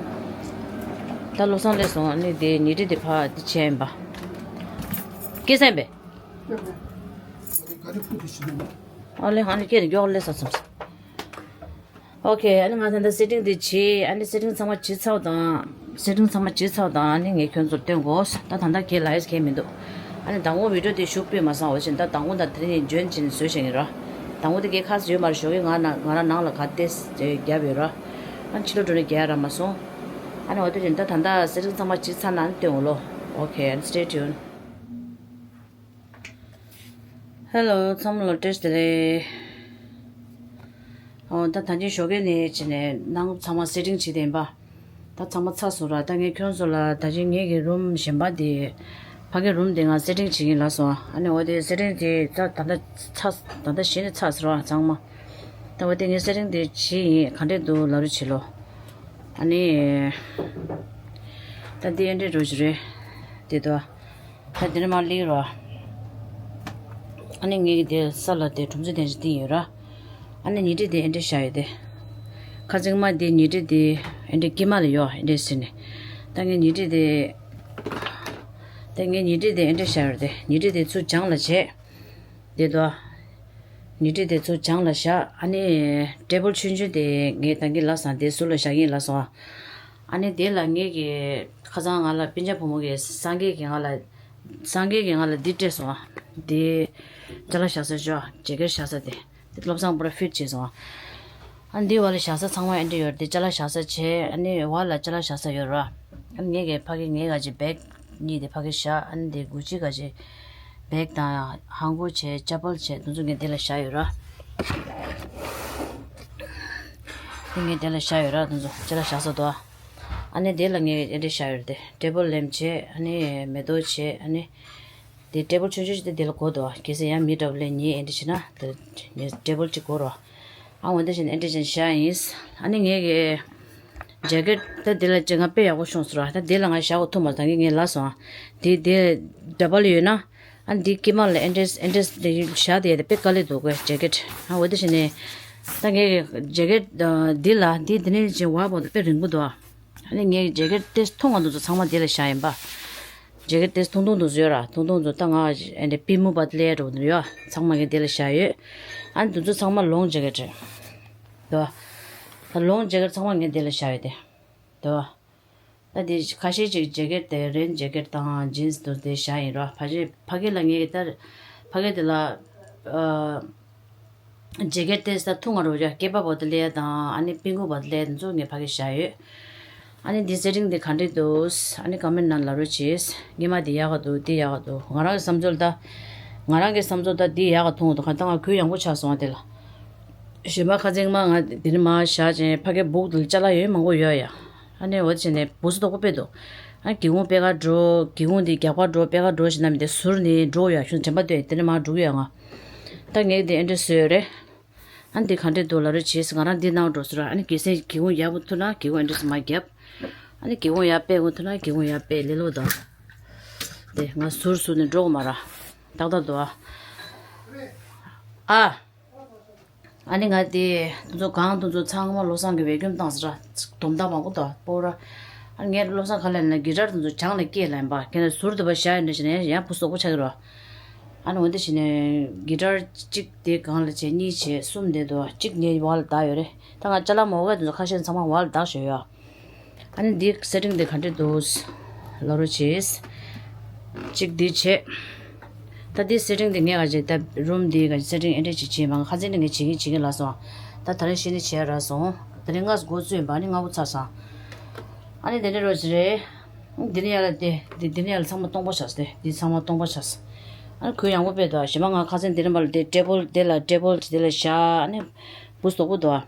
ད་བློ་བཟང་སླེབས་སོང་། ཨ་ནི་དེ་ཉི་ཁྲི་དེ་ཕ་དེ་བྱས་ཡིན་པ། སྐྱེས་སེམས་པས། ཨ་ལེ་ཧང་ལེ་སྐྱེས་དེ་མགྱོགས་སླེབས་ས་སོང་། ཨོ་ཁེ། ཨ་ནི་ང་ད་ལྟ་སེ་ཊིང་དེ་བྱས། ཨ་ནི་སེ་ཊིང་ཚང་མ་བྱས་ཚར་དང་། སེ་ཊིང་ཚང་མ་བྱས་ཚར་དང་། ཨ་ནི་ངས་ཁྱོད་ཚོར་སྟོན་དགོས། ད་ད་ལྟ་ཁྱེད་ལ་ཡེས་ཁྱེད་མི་འདུག་ཨ་ནི་མདང་དགོང་བི་ཌིའོ་དེ་ཞུགས་སྤོས་མ་སང་འོ་ཆེན་ད་མདང་དགོང་དང་དེ་རིང་འཇོན་ཆེན་བཟོས་བཞག་ཡིན་ར། མདང་དགོང་དེ་གས་ཁ་ཟོས་མར་ཞོགས་ཀས་ང་ན་ང་རང་ནང་ལ་ག་ཏེ་རྒྱབ་ཡོད་ར། ཨ་ནི་ཕྱི་ལོགས་འགྲོ་ནས་རྒྱག་ཡ་རག་མ་སོང་། ཨ་ནི་འོ་དེ་བཞིན་ད་ད་ལྟ་སེ་ཊིང་ཚང་མ་བྱས་ཚར་ན་ཨ་ནི་སྟོན་འོ་ལོ། ཨོ་ཁེ། ཨ་ནི་stay tuned། ཧེ་ལོ། ཚང་མ་ལ་བཀྲ་ཤིས་བདེ་ལེགས། ཨོ་ད་ད་གིན་ཞོགས་ཀས་ནས་བྱས་ནས་ནང་ཚང་མ་སེ་ཊིང་བྱས་ཏེ་ཡིན་པ། ད་ཚང་མ་ཚར་སོང་ར། ད་ངས་ཁྱོད་ཚོ་ལ་ད་གིན་ངེད་ཀྱི་རུམ་གཞན་པ་དེ་ཕ་གི་རུམ་དེ་ང་སེ་ཊིང་བྱེད་ཀྱིན་ལབ་སོང་། ཨ་ནི་འོ་དེ་སེ་ཊིང་དེ་ད་ད་ལྟ་ཚར་ད་ལྟ་གཞི་ནས་ཚར་སོང་ར་ཚང་མ། ད་འོ་དེ་ངས་སེ་ཊིང་དེ་བྱས་ཡིན། ག་འདྲས་འདུག་ལབ་རོགས་བྱེད་ལོ། ཨ་ནི་ད་འདི་ཨེ་འདྲས་འགྲོ་གི་རེད། དེ་དོ། ད་དེ་ནས་མར་སླེབས་རོགས། ཨ་ནི་ངས་ཀྱི་དེ་ས་ལ་དེ་གྲུམ་ཚོད་དེ་འདྲ་བཏིང་ཡོད་ར། ཨ་ནི་ཉི་ཁྲི་དེ་ཨེ་འདྲས་བཞག་ཡོད་དེ། ཁ་ཚིག་མ་དེ་ཉི་ཁྲི་དེ་ཨེ་འདྲས་དཀྱིལ་མ་ལ་ཡོད་ཨེ་འདྲས་ཟེར་ནས། ད་ངས་ཉི་ཁྲི་དེ། ད་ངས་ཉི་ཁྲི་དེ་ཨེ་འདྲས་བཞག་ཡོད་དེ། ཉི་ཁྲི་དེ་ཚུར་བྱང་ལ་བྱས། དེ་དོ། ཉི་ཁྲི་དེ་ཚུར་བྱང་ལ་བཞག་ཨ་ནི་ཊེ་བལ་ཆུང་ཆུང་དེ་ངས་ད་གིན་ལབ་སོང་། དེ་ཟུར་ལ་བཞག་གིན་ལབ་སོང་། ཨ་ནི་དེ་ལ་ངེད་ཀྱི་ཁ་སང་ང་ལ་སྤུན་ཆ་བུ་མོ་གིས་སངས་རྒྱས་ཀྱིས་ང་ལ། སངས་རྒྱས་ཀྱིས་ང་ལ་འདི་སྤྲད་སོང་། འདི་ཅ་ལག་བཞག་ས་ཅོ་ཇེ་ཀེཊ་བཞག་ས་དེ། འདི་བློ་བཟང་པོ་ར་ཕིཊ་བྱས་སོང་། ཨ་ནི་འདི་བ་ལ་བཞག་ས་ཚང་མ་ཨེ་འདྲ་ཡོད་རེད་དེ། ཅ་ལག་བཞག་ས་བྱས། ཨ་ནི་བ་ལ་ཅ་ལག་བཞག་ས་ཡོད་ར། ཨ་ནི་ངེད་ཀྱི་ཕ་གི་ངའི་ག་ཅི་བེག་གཉིས་དེ་ཕ་གི་བཞག་ཨ་ནི་དེ་གུ་ཅི་ག་ཅི་བེག་དང་ཧང་གོ་བྱས་ཅ་པལ་བྱས་དེ་ཚོ་ངས་དེ་ལ་བཞག་ཡོད་ར། དེ་ངས་དེ་ལ་བཞག་ཡོད་ར། དེ་ཚོ་ཅ་ལག་བཞག་ས་དོ། ཨ་ནི་དེ་ལ་ངས་ཨེ་འདྲ་བཞག་ཡོད་རེད་དེ། ཊེ་བལ་ལེམ་བྱས། ཨ་ནི་མེ་ཏོག་བྱས། ཨ་ནི་དེ་ཊེ་བལ་ཆུང་ཆུང་ཞིག་དེ་དེ་ལ་དགོས་འདུག་གལ་སྲིད་ཡང་མི་འདྲ་བ་ལས་ཉེས་ཨེ་འདྲ་བྱས་ན་དེ་ཊེ་བལ་གཅིག་དགོས་རོགས། ཨ་འོ་འདི་བཞིན་ཨེ་འདྲ་བཞིན་བཞག་ཡིན། ཨ་ནི་ངས་ཀྱི་ཇེ་ཀེཊ་ད་འདི་ལ་ཅིག་ང་དཔེ་ཡག་པོ་ཤོང་སོང་ར། ད་འདི་ལ་ང་བཞག་གོ་ཐུབ་མ་སོང་། ད་གིན་ངས་ལབ་སོང་། འདི་འདི་འདྲ་པ་ལ་ཡོད་ན། ཨ་འདི་དཀྱིལ་མ་ལ་ཨེ་འདྲས་ཨེ་འདྲས་འདི་བཞག་དེ་ཡ་དེ་དཔེ་དཀའ་ལས་འདུག་གོ་ཇེ་ཀེཊ། ཨ་འོ་འདི་བཞིན་ནས་ད་ངས་ཀྱི་ཇེ་ཀེཊ་འདི་ལ་འདི་འདི་ནས་ཅིག་བ་བོ་དཔེ་རིང་པོ་འདུག་ཨ་ནི་ངས་ཀྱི་ཇེ་ཀེཊ་དེ་ཐུང་བ་འདུག་ཚོ་ཚང་མ་འདི་ལ་བཞག་ཡིན་པ། ཇེ་ཀེཊ་དེ་ཐུང་ཐུང་དུ་བཟོས་ར། ཐུང་ཐུང་དུ་ད་ང་ཨེ་འདྲ་པི་མུ་བ་ལེ་འགྲོ་འདུག་ཡོད། ཚང་མ་ངས་དེ་ལ་བཞག་ཡོད། ཨ་ནི་དུ་ཚོ་ཚང་མ་ལོང་ཇེ་ཀེཊ་རེད། དོ། ད་ལོང་ཇེ་ཀེཊ་ཚང་མ་ངས་དེ་ལ་བཞག་ཡོད་དེ། དོ། ད་དེ་ཁ་ཤས་ཅིག་ཇེ་ཀེཊ་དེ་རེན་ཇེ་ཀེཊ་དང་ཇིན་སི་དུ་དེ་བཞག་ཡིན་ར། ཕ་གི་ཕ་གི་ལ་ངས་ད་ཕ་གི་དེ་ལ། ཨ། ཇེ་ཀེཊ་དེ་ས་ཐུང་ང་རོ་ཡ་སྐེད་པ་བོ་དེ་ལས་དང་ཨ་ནི་པིང་གུ་བོ་དེ་ལས་དེ་ཚོ་ངས་ཕ་གི་བཞག་ཡོད། ཨ་ནི་འདི་སེ་ཊིང་འདི་ག་འདྲས་འདུག་ཨ་ནི་ཀོ་མེན་ཊི་ནང་ལ་རོ་བྱེད། ཉི་མ་འདི་ཡག་ག་འདུག་འདི་ཡག་ག་འདུག་ང་རང་གི་བསམ་ཚུལ་ད། ང་རང་གི་བསམ་ཚུལ་ད་འདི་ཡག་ག་མཐོང་འདུག་ག་ད་ང་གུ་ཡངས་པོ་ཆགས་སོང་བ་དེ་ལ། གཞན་པ་ཁ་ཚིག་མ་ང་འདི་ནི་མ་བཞག་ཅིང་ཕ་གི་སྦུག་དེ་ལ་ཅ་ལག་ཡོད་མང་པོ་ཡོད་ཡ། ཨ་ནི་འོ་དེ་བྱས་ནས་བུ་སུ་དོག་པོ་དཔེ་འདུག་ཨ་སྒེའུ་ཁུང་པད་ཁ་འགྲོ། སྒེའུ་ཁུང་འདི་རྒྱབ་ཁ་འགྲོ། པད་ཁ་འགྲོ་ཞེ་ན་མི་དེ་ཟུར་ནས་འགྲོ་ཡ། ཤུན་དྲན་པ་འདོད་དེ་ནི་མ་འགྲོ་གི་ཡ་ང་། ད་ངས་འདི་ཨེ་འདྲས་བཟོས་ཡོད་རེད། ཨ་འདི་ག་འདྲས་འདུག་ལབ་རོགས་བྱེད། ང་རང་འདི་ནང་འགྲོ་ཟེར་ར། ཨ་ནི་གལ་སྲིད་སྒེའུ་ཁུང་ཡག་པོ་ཐུག་ན་སྒེའུ་ཁུང་ཨེ་འདྲས་མ་བརྒྱབ། ཨ་ནི་སྒེའུ་ཁུང་ཡར་ཕེབས་དགོས་ཐུག་ན་སྒེའུ་ཁུང་ཡར་ཕེབས་ལེ་ལོ་དང་། དེ་ང་ཟུར་ཟུར་ནས་འགྲོ་གི་མ་ར། ཏག་ཏག་འདུག་ཨ། ཨ། ཨ་ནི་ང་དེ་དེ་ཚོ་གང་དེ་ཚོ་ཚང་མ་བློ་བཟང་གིས་བེ་ཀུམ་བཏང་ཟེར་ར། དོམ་དག་མང་པོ་དང་སྤོ་ར། ཨ་ནི་ངས་བློ་བཟང་ག་ལ་ན་གི་ཊར་དེ་ཚོ་བྱང་ལ་སྐྱེལ་ལ་ཡིན་པ། ཁྱེད་ནས་ཟུར་དུ་བ་བཞག་ཡིན་འདྲ་བྱས་ནས་ཡང་བུ་སོག་པོ་ཆགས་ཀྱི་རོ། ཨ་ནི་འོ་འདི་བྱས་ནས་གི་ཊར་གཅིག་དེ་སྒང་ལ་བྱས། གཉིས་བྱས། གསུམ་དེ་འདུག་གཅིག་ངའི་བ་ལ་བདག་ཡོད་རེད། ད་ང་ཅ་ལག་མོ་ག་དེ་ཚོ་ཁ་ཤས་ཚང་མ་བ་ལ་བདག་བཞག་ཡོད། ཨ་ནི་འདི་སེ་ཊིང་འདི་ག་འདྲས་འདུག་ལབ་རོགས་བྱེད། གཅིག་འདི་བྱས། ད་འདི་སེ་ཊིང་འདི་ངས་ག་ཅིག་ད་རུམ་འདི་ག་ཅིག་སེ་ཊིང་ཨེ་འདྲས་ཅིག་བྱས་མ། ང་ཁ་སང་ནས་ངས་བྱེད་ཀྱིན་བྱེད་ཀྱིན་ལབ་སོང་། ད་ད་རིང་ཤེས་ནས་བྱས་རག་སོང་། ད་རིང་ང་འགོ་བཙུགས་ཡིན་པ། ཨ་ནི་སྔ་པོ་ཚར་སོང་། ཨ་ནི་འདི་ནས་རོགས་བྱེད་རེད། འདི་ནས་ཡར་ལ་དེ་འདི་འདི་ནས་ཡར་ལ་ཚང་མ་སྟོང་པ་ཆགས་སོང་། དེ་འདི་ཚང་མ་སྟོང་པ་ཆགས་སོང་། ཨ་ནི་གུ་ཡངས་པོ་དཔེ་འདུག་གཞན་པ་ང་ཁ་སང་འདི་ནས་མར་ལ་དེ་ཊེ་བལ་དེ་ལ་ཊེ་བལ་དེ་ལ་བཞག་ཨ་ནི་བུ་སོག་པོ་འདུག་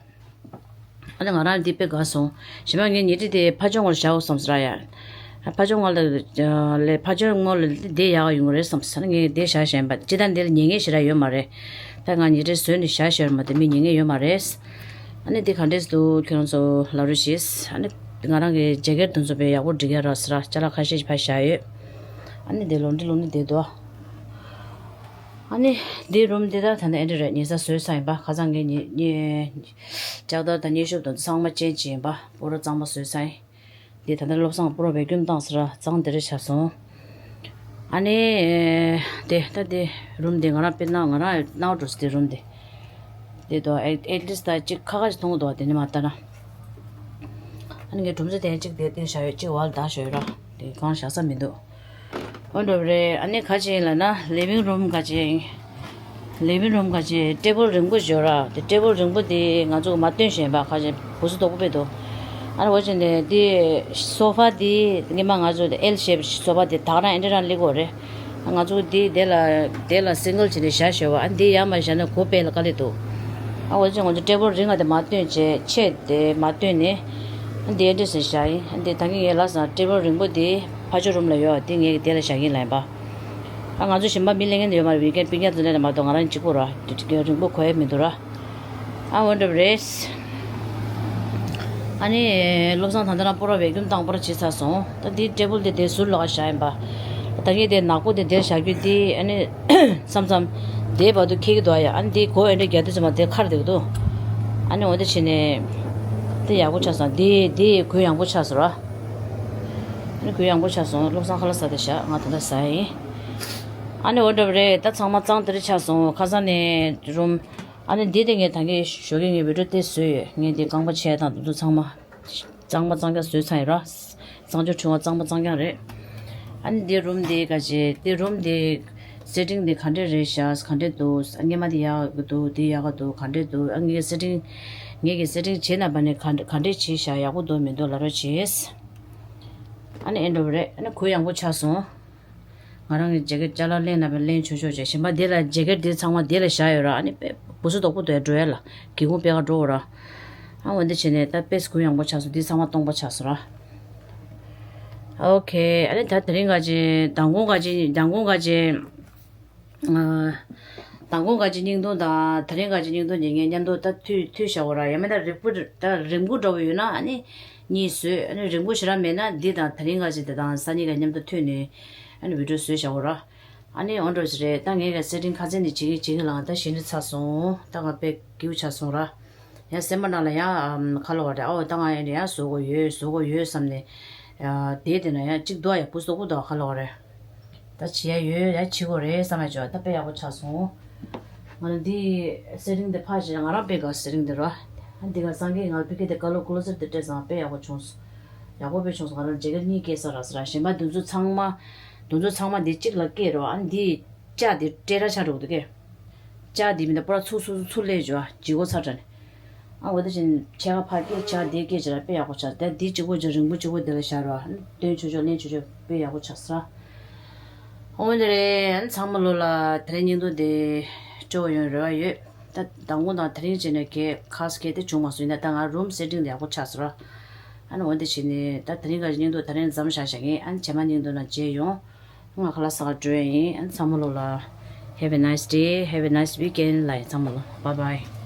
ཨ་ནི་ང་རང་འདི་དཔེ་དགའ་སོང་། གཞན་པ་ངས་ཉལ་ཁྲི་དེ་ཕ་ཆུང་བར་བཞག་དགོས་བསམ་ཟེར་ཡ། ཕ་ཆོས་སྔོན་ལ་ལས་ཕ་ཆོས་སྔོན་ལ་འདི་ཡག་ཡོང་གི་རེད་བསམ་སོང་། ངས་འདི་བཞག་བཞིན་པ་ཅི་ལྟར་འདི་ལ་ཉན་མཁན་ཞེ་དྲག་ཡོད་མ་རེད། ད་ང་ཉིན་རེ་བཟོས་ནས་བཞག་བཞག་མ་གཏོགས་མི་ཉན་མཁན་ཡོད་མ་རེད། ཨ་ནི་འདི་ག་འདྲས་འདུག་ཁྱོད་རང་ཚོ་ལབ་རོགས་ཞེས། ཨ་ནི་ང་རང་གི་ཇེ་ཀེཊ་དེ་ཚོ་དཔེ་ཡག་པོ་འགྲིག་ཡ་རག་ཟེར་ཅ་ལག་ཁ་ཤས་ཕར་བཞག་ཡོད། ཨ་ནི་འདི་ལོ་འདི་ལོ་ནི་འདི་འདུག་ཨ་ནི་འདི་རུམ་འདི་ད་ད་ནི་ཨེ་འདྲ་རེད། ཉལ་ས་བཟོས་ཚར་ཡིན་པ། ཁ་སང་གི་ཉི་ཉི་ལྕགས་དར་དང་མཉེན་ཤོབ་དང་ཚང་མ་ཅན་ཅན་ཡིན་པ། སྤུ་རོ་གཙང་མ་བཟོས་ཚར་ཡིན། འདི་ད་ལྟ་བློ་བཟང་སྤུ་རོ་བེ་ཀུམ་བཏང་ཟེར་གཙང་དེ་རེད་ཆགས་སོང་། ཨ་ནི་དེ་ད་དེ་རུམ་དེ་ང་རང་དཔེར་ན་ང་རང་ནང་འགྲོ་ས་དེ་རུམ་དེ་དེ་དོ་ཨེ་ཨེ་ལི་སི་ད་ཅིག་ཁ་ཁ་ཅིག་མཐོང་གི་འདུག་དེ་ནི་མ་ལྟ་ན། ཨ་ནི་ངའི་སྒྲུང་རྩོམ་དེ་གཅིག་དེ་སྟེང་བཞག་ཡོད། གཅིག་བར་ལ་བཞག་ཡོད་ར། དེ་གང་བཞག་ས་མི་འདུག་འོ་འདྲ་བ་རེད། ཨ་ནི་ག་ཅིག་ཡིན་ལབ་ན་ལི་ཝིང་རུམ་ག་ཅིག་ཡིན། ལི་ཝིང་རུམ་ག་ཅིག་ཊེ་བལ་རིང་པོ་ཞིག་ཡོད་ར། དེ་ཊེ་བལ་རིང་པོ་དེ་ང་ཚོ་མ་སྟོན་བཞིན་པ་ག་ཅིག་བུ་སུ་དོག་པོ་དཔེ་འདུག་ཨ་ནི་འོ་ཅིག་ནས་དེ་སོ་ཕ་དེ་སྔོན་མ་ང་ཚོ་དེ་ཨེལ་ཤེབ་སོ་ཕ་དེ་དག་རང་ཨེ་འདྲ་རང་སླེབས་ཀྱི་ཡོད་རེད། ང་ཚོ་དེ་དེ་ལ་དེ་ལ་སིང་གལ་བྱས་ནས་བཞག་བཞག་པ། ཨ་ནི་དེ་ཡར་མར་བཞག་ན་གོ་དཔེ་ལ་དཀའ་ལས་འདུག་ཨ་འོ་ཅིག་ང་ཚོ་ཊེ་བལ་རིང་ང་དེ་མ་སྟོན་བྱས་ཆེད་དེ་མ་སྟོན་ནས། ཨ་འདི་འདྲས་ཟེར་བཞག་ཡིན། ཨ་འདི་ད་གིན་ངས་ལབ་སོང་། ཊེ་བལ་རིང་པོ་འདི་ཕ་ཆོས་རུམ་ལ་ཡོད། འདི་ངས་དེ་ལ་བཞག་གིན་ལབ་ཡིན་པ། ཨ་ང་ཚོ་གཞན་པ་མི་ལེན་མཁན་དེ་ཡོད་མ་རེད། བི་ཀན་སྤུན་ཀྱག་ཚོ་ལེན་ལ་མ་གཏོགས་ང་རང་གཅིག་པོ་ར། དེ་རིང་པོ་གོ་ཡ་མི་འདུག་ར། ཨ་འོ་འདྲ་རེད། ཨ་ནི་བློ་བཟང་ད་ལྟ་རང་སྤུ་རོ་བེ་ཀུམ་བཏང་པོ་ར་བྱས་ཚར་སོང་། ད་འདི་ཊེ་བལ་དེ་དེ་ཟུར་ལོགས་ཀ་བཞག་ཡིན་པ། ད་ངས་དེ་ནག་པོ་དེ་དེར་བཞག་རྒྱུ་དེ་ཨ་ནི་མཚམས་མཚམས་དེ་བར་དུ་འཁེལ་གྱི་འདུག་ཨ་ཡ། ཨ་ནི་དེ་གོ་ཨེ་འདྲ་རྒྱག་དུས་ཙམ་པ་དེ་ཁར་བསྡད་ཀྱི་འདུག་ཨ་ནི་འོ་དེ་བྱས་ནས་དེ་ཡག་པོ་ཆགས་སོང་། དེ་དེ་གུ་ཡངས་པོ་ཆགས་སོང་ར། ཨ་ནི་གུ་ཡངས་པོ་ཆགས་སོང་། བློ་བཟང་ཁ་ལག་ཟ་དེ་བཞག་ང་ད་ལྟ་ཟ་ཡིན། ཨ་ནི་འོ་འདྲ་བ་རེད། ད་ཚང་མ་གཙང་དེར་ཆགས་སོང་། ཁ་སང་ནས་རུམ། ཨ་ནི་འདི་དེ་ངས་ད་གིན་ཞོགས་ཀས་ངས་བི་ཌིའོ་དེ་བཟོས་ཡོད། ངས་འདི་རྐང་པ་ཕྱེ་དང་དེ་ཚོ་ཚང་མ། གཙང་མ་གཙང་རྐྱང་བཟོས་ཚར་ཡིན་ར། གཙང་ཆུ་ཕྲེང་བ་གཙང་མ་གཙང་རྐྱང་རེད། ཨ་ནི་འདི་རུམ་འདི་ག་ཅེ་འདི་རུམ་འདི་སེ་ཊིང་འདི་ག་འདྲས་རེད་ཤག་ག་འདྲས་འདུག་སྔོན་མ་འདི་ཡག་གི་འདུག་འདི་ཡག་གི་འདུག་ག་འདྲས་འདུག་ཨ་ངའི་སེ་ཊིང་ངེད་ཀྱི་སེ་ཊིང་བྱེད་ན་པ་ནི་ག་ག་འདྲས་བྱས་ཤག་ཡག་པོ་འདུག་མི་འདུག་ལབ་རོགས་བྱེད། ཨ་ནི་ཨེ་འགྲོ་བ་རེད། ཨ་ནི་གུ་ཡངས་པོ་ཆགས་སོང་། ང་རང་གི་ཇེ་ཀེཊ་ཅ་ལག་ལེན་ན་པ་ལེན་ཆོག་ཆོག་བྱས། གཞན་པ་འདི་ལ་ཇེ་ཀེཊ་འདི་ཚང་མ་འདི་ལ་བཞག་ཡོད་ར། ཨ་ནི་དཔེ་བུ་སུ་དོག་པོ་འདུག་ཡ་འགྲོ་ཡ་ལ་སྒེའུ་ཁུང་པད་ཁ་འགྲོ་འོ་ར། ཨ་འོ་འདི་བྱས་ནས་ད་དཔེ་གུ་ཡངས་པོ་ཆགས་སོང་། འདི་ཚང་མ་སྟོང་པ་ཆགས་སོང་ར། ཨོ་ཁེ། ཨ་ནི་ད་དེ་རིང་ག་ཅེ་མདང་དགོང་ག་ཅེ་མདང་དགོང་ག་ཅེ། མདང་དགོང་ག་ཅེ་སྙིང་སྡུག་དང་དེ་རིང་ག་ཅེ་སྙིང་སྡུག་ཉེ་ངས་མཉམ་དུ་ད་མཐུད་མཐུད་བཞག་འོ་ར། ཡང་མིན་ད་རིང་པོ་ད་རིང་པོ་འདྲ་བོ་ཡོད་ན་ཨ་ནི་གཉིས་བཟོས། ཨ་ནི་རིང་པོ་ཞེ་དྲག་མེད་ན་འདི་དང་དེ་རིང་ག་ཅེ་དེ་དང་སང་ཉིན་ག་མཉམ་དུ་མཐུད་ནས་ཨ་ནི་བི་ཌིའོ་བཟོས་བཞག་འོ་ར། ཨ་ནི་འོ་འདྲ་ཞིག་རེད། ད་ངས་ག་སེ་ཊིང་ཁ་ཚན་ནས་བྱེད་ཀྱི་བྱེད་ཀྱི་ལངས་ད་གཞི་ནས་ཚར་སོང་། ད་ང་དཔེ་སྐྱིད་པོ་ཆགས་སོང་ར། ཡང་སེམས་པ་ནང་ལ་ཡང་ཁ་ལོ་བ་རེད། ཨོ་ད་ང་ཡང་ཡང་བཟོ་དགོས་ཡོད་བཟོ་དགོས་ཡོད་བསམ་ནས། དེའི་དེ་ན་ཡང་གཅིག་འདུག་ཡ་བུ་སོག་པོ་འདུག་ཁ་ལོ་བ་རེད། ད་བྱེད་ཡ་ཡོད་ཡ་བྱེད་དགོས་རེད་བསམ་ཡ་བྱོས། ད་དཔེ་ཡག་པོ་ཆགས་སོང་། ང་ལ་འདི་སེ་ཊིང་དེ་ཕར་བྱས་ང་རང་དཔེ་དགའ་སེ་ཊིང་དེ་ར། ཨ་འདི་ག་སང་གི་ང་ལ་ཕི་ཀེ་དེ་ཀ་ལོ་ཀོ་ལོ་སེར་དེ་སྤྲད་སོང་། དཔེ་ཡག་པོ་བྱུང་སོང་། ཡག་པོ་དཔེ་བྱུང་སོང་། ང་རང་ཇེ་ཀེཊ་གཉིས་སྐྱེས་ས་ར་ས་ར། གཞན་པ་འདི་ཚོ་ཚང་མ་འདི་ཚོ་ཚང་མ་འདི་གཅིག་ལ་སྐྱེས་རོ། ཨ་འདི་ལྕགས་དེ་སྤྲད་ར་ཆགས་འགྲོ་གི་འདུག་གས། ལྕགས་འདི་མི་འདུག་པར་ཚུར་ཚུར་ཚུར་ལས་འཇོ་ལྗིད་ཁོག་ཚ་དྲན། ཨ་འོ་དེ་བཞིན་ཕྱེད་ཀ་ཕ་སྐད་ཆ་འདི་སྐད་ཅིག་ལ་དཔེ་ཡག་པོ་ཆགས། དེ་འདི་གཅིག་པོ་ཅིག་རིང་པོ་གཅིག་པོ་འདི་ལ་བཞག་རོགས། སྟོན་ཆོག་ཆོག་ལེན་ཆོག་ཆོག་དཔེ་ཡག་པོ་ཆགས་ས། འོ་འདི་རེད། ཨ་ཚང་མ་ལོ་ལ་དེ་རིང་སྙིང་སྡུག་འདི་སྤྲོ་བ་ཡོང་རེ་བ་ཡོད། ད་མདང་དགོང་དང་དེ་རིང་བྱས་ནས་གས་ཁ་སྐད་དེ་བྱུང་མ་སོང་། ཡིན་ན་ད་ང་རུམ་སེ་ཊིང་དེ་ཡག་པོ་ཆགས་སོང་ར། ཨ་ནི་འོ་འདི་བྱས་ནས་ད་དེ་རིང་ག་སྙིང་སྡུག་ད་རིང་མཚམས་བཞག་བཞག་གིན། ཨ་ནི་རྗེས་མ་སྙིང་སྡུག་ན་མཇལ་ཡོང་། ང་ཁ་ལག་ཟ་ག་འགྲོ་ཡ་ཡིན། ཨ་ཚང་མ་ལོ་ལ་Have a nice day, have a nice weekend ལ་ཡ་ཚང་མ་ལོ། Bye bye.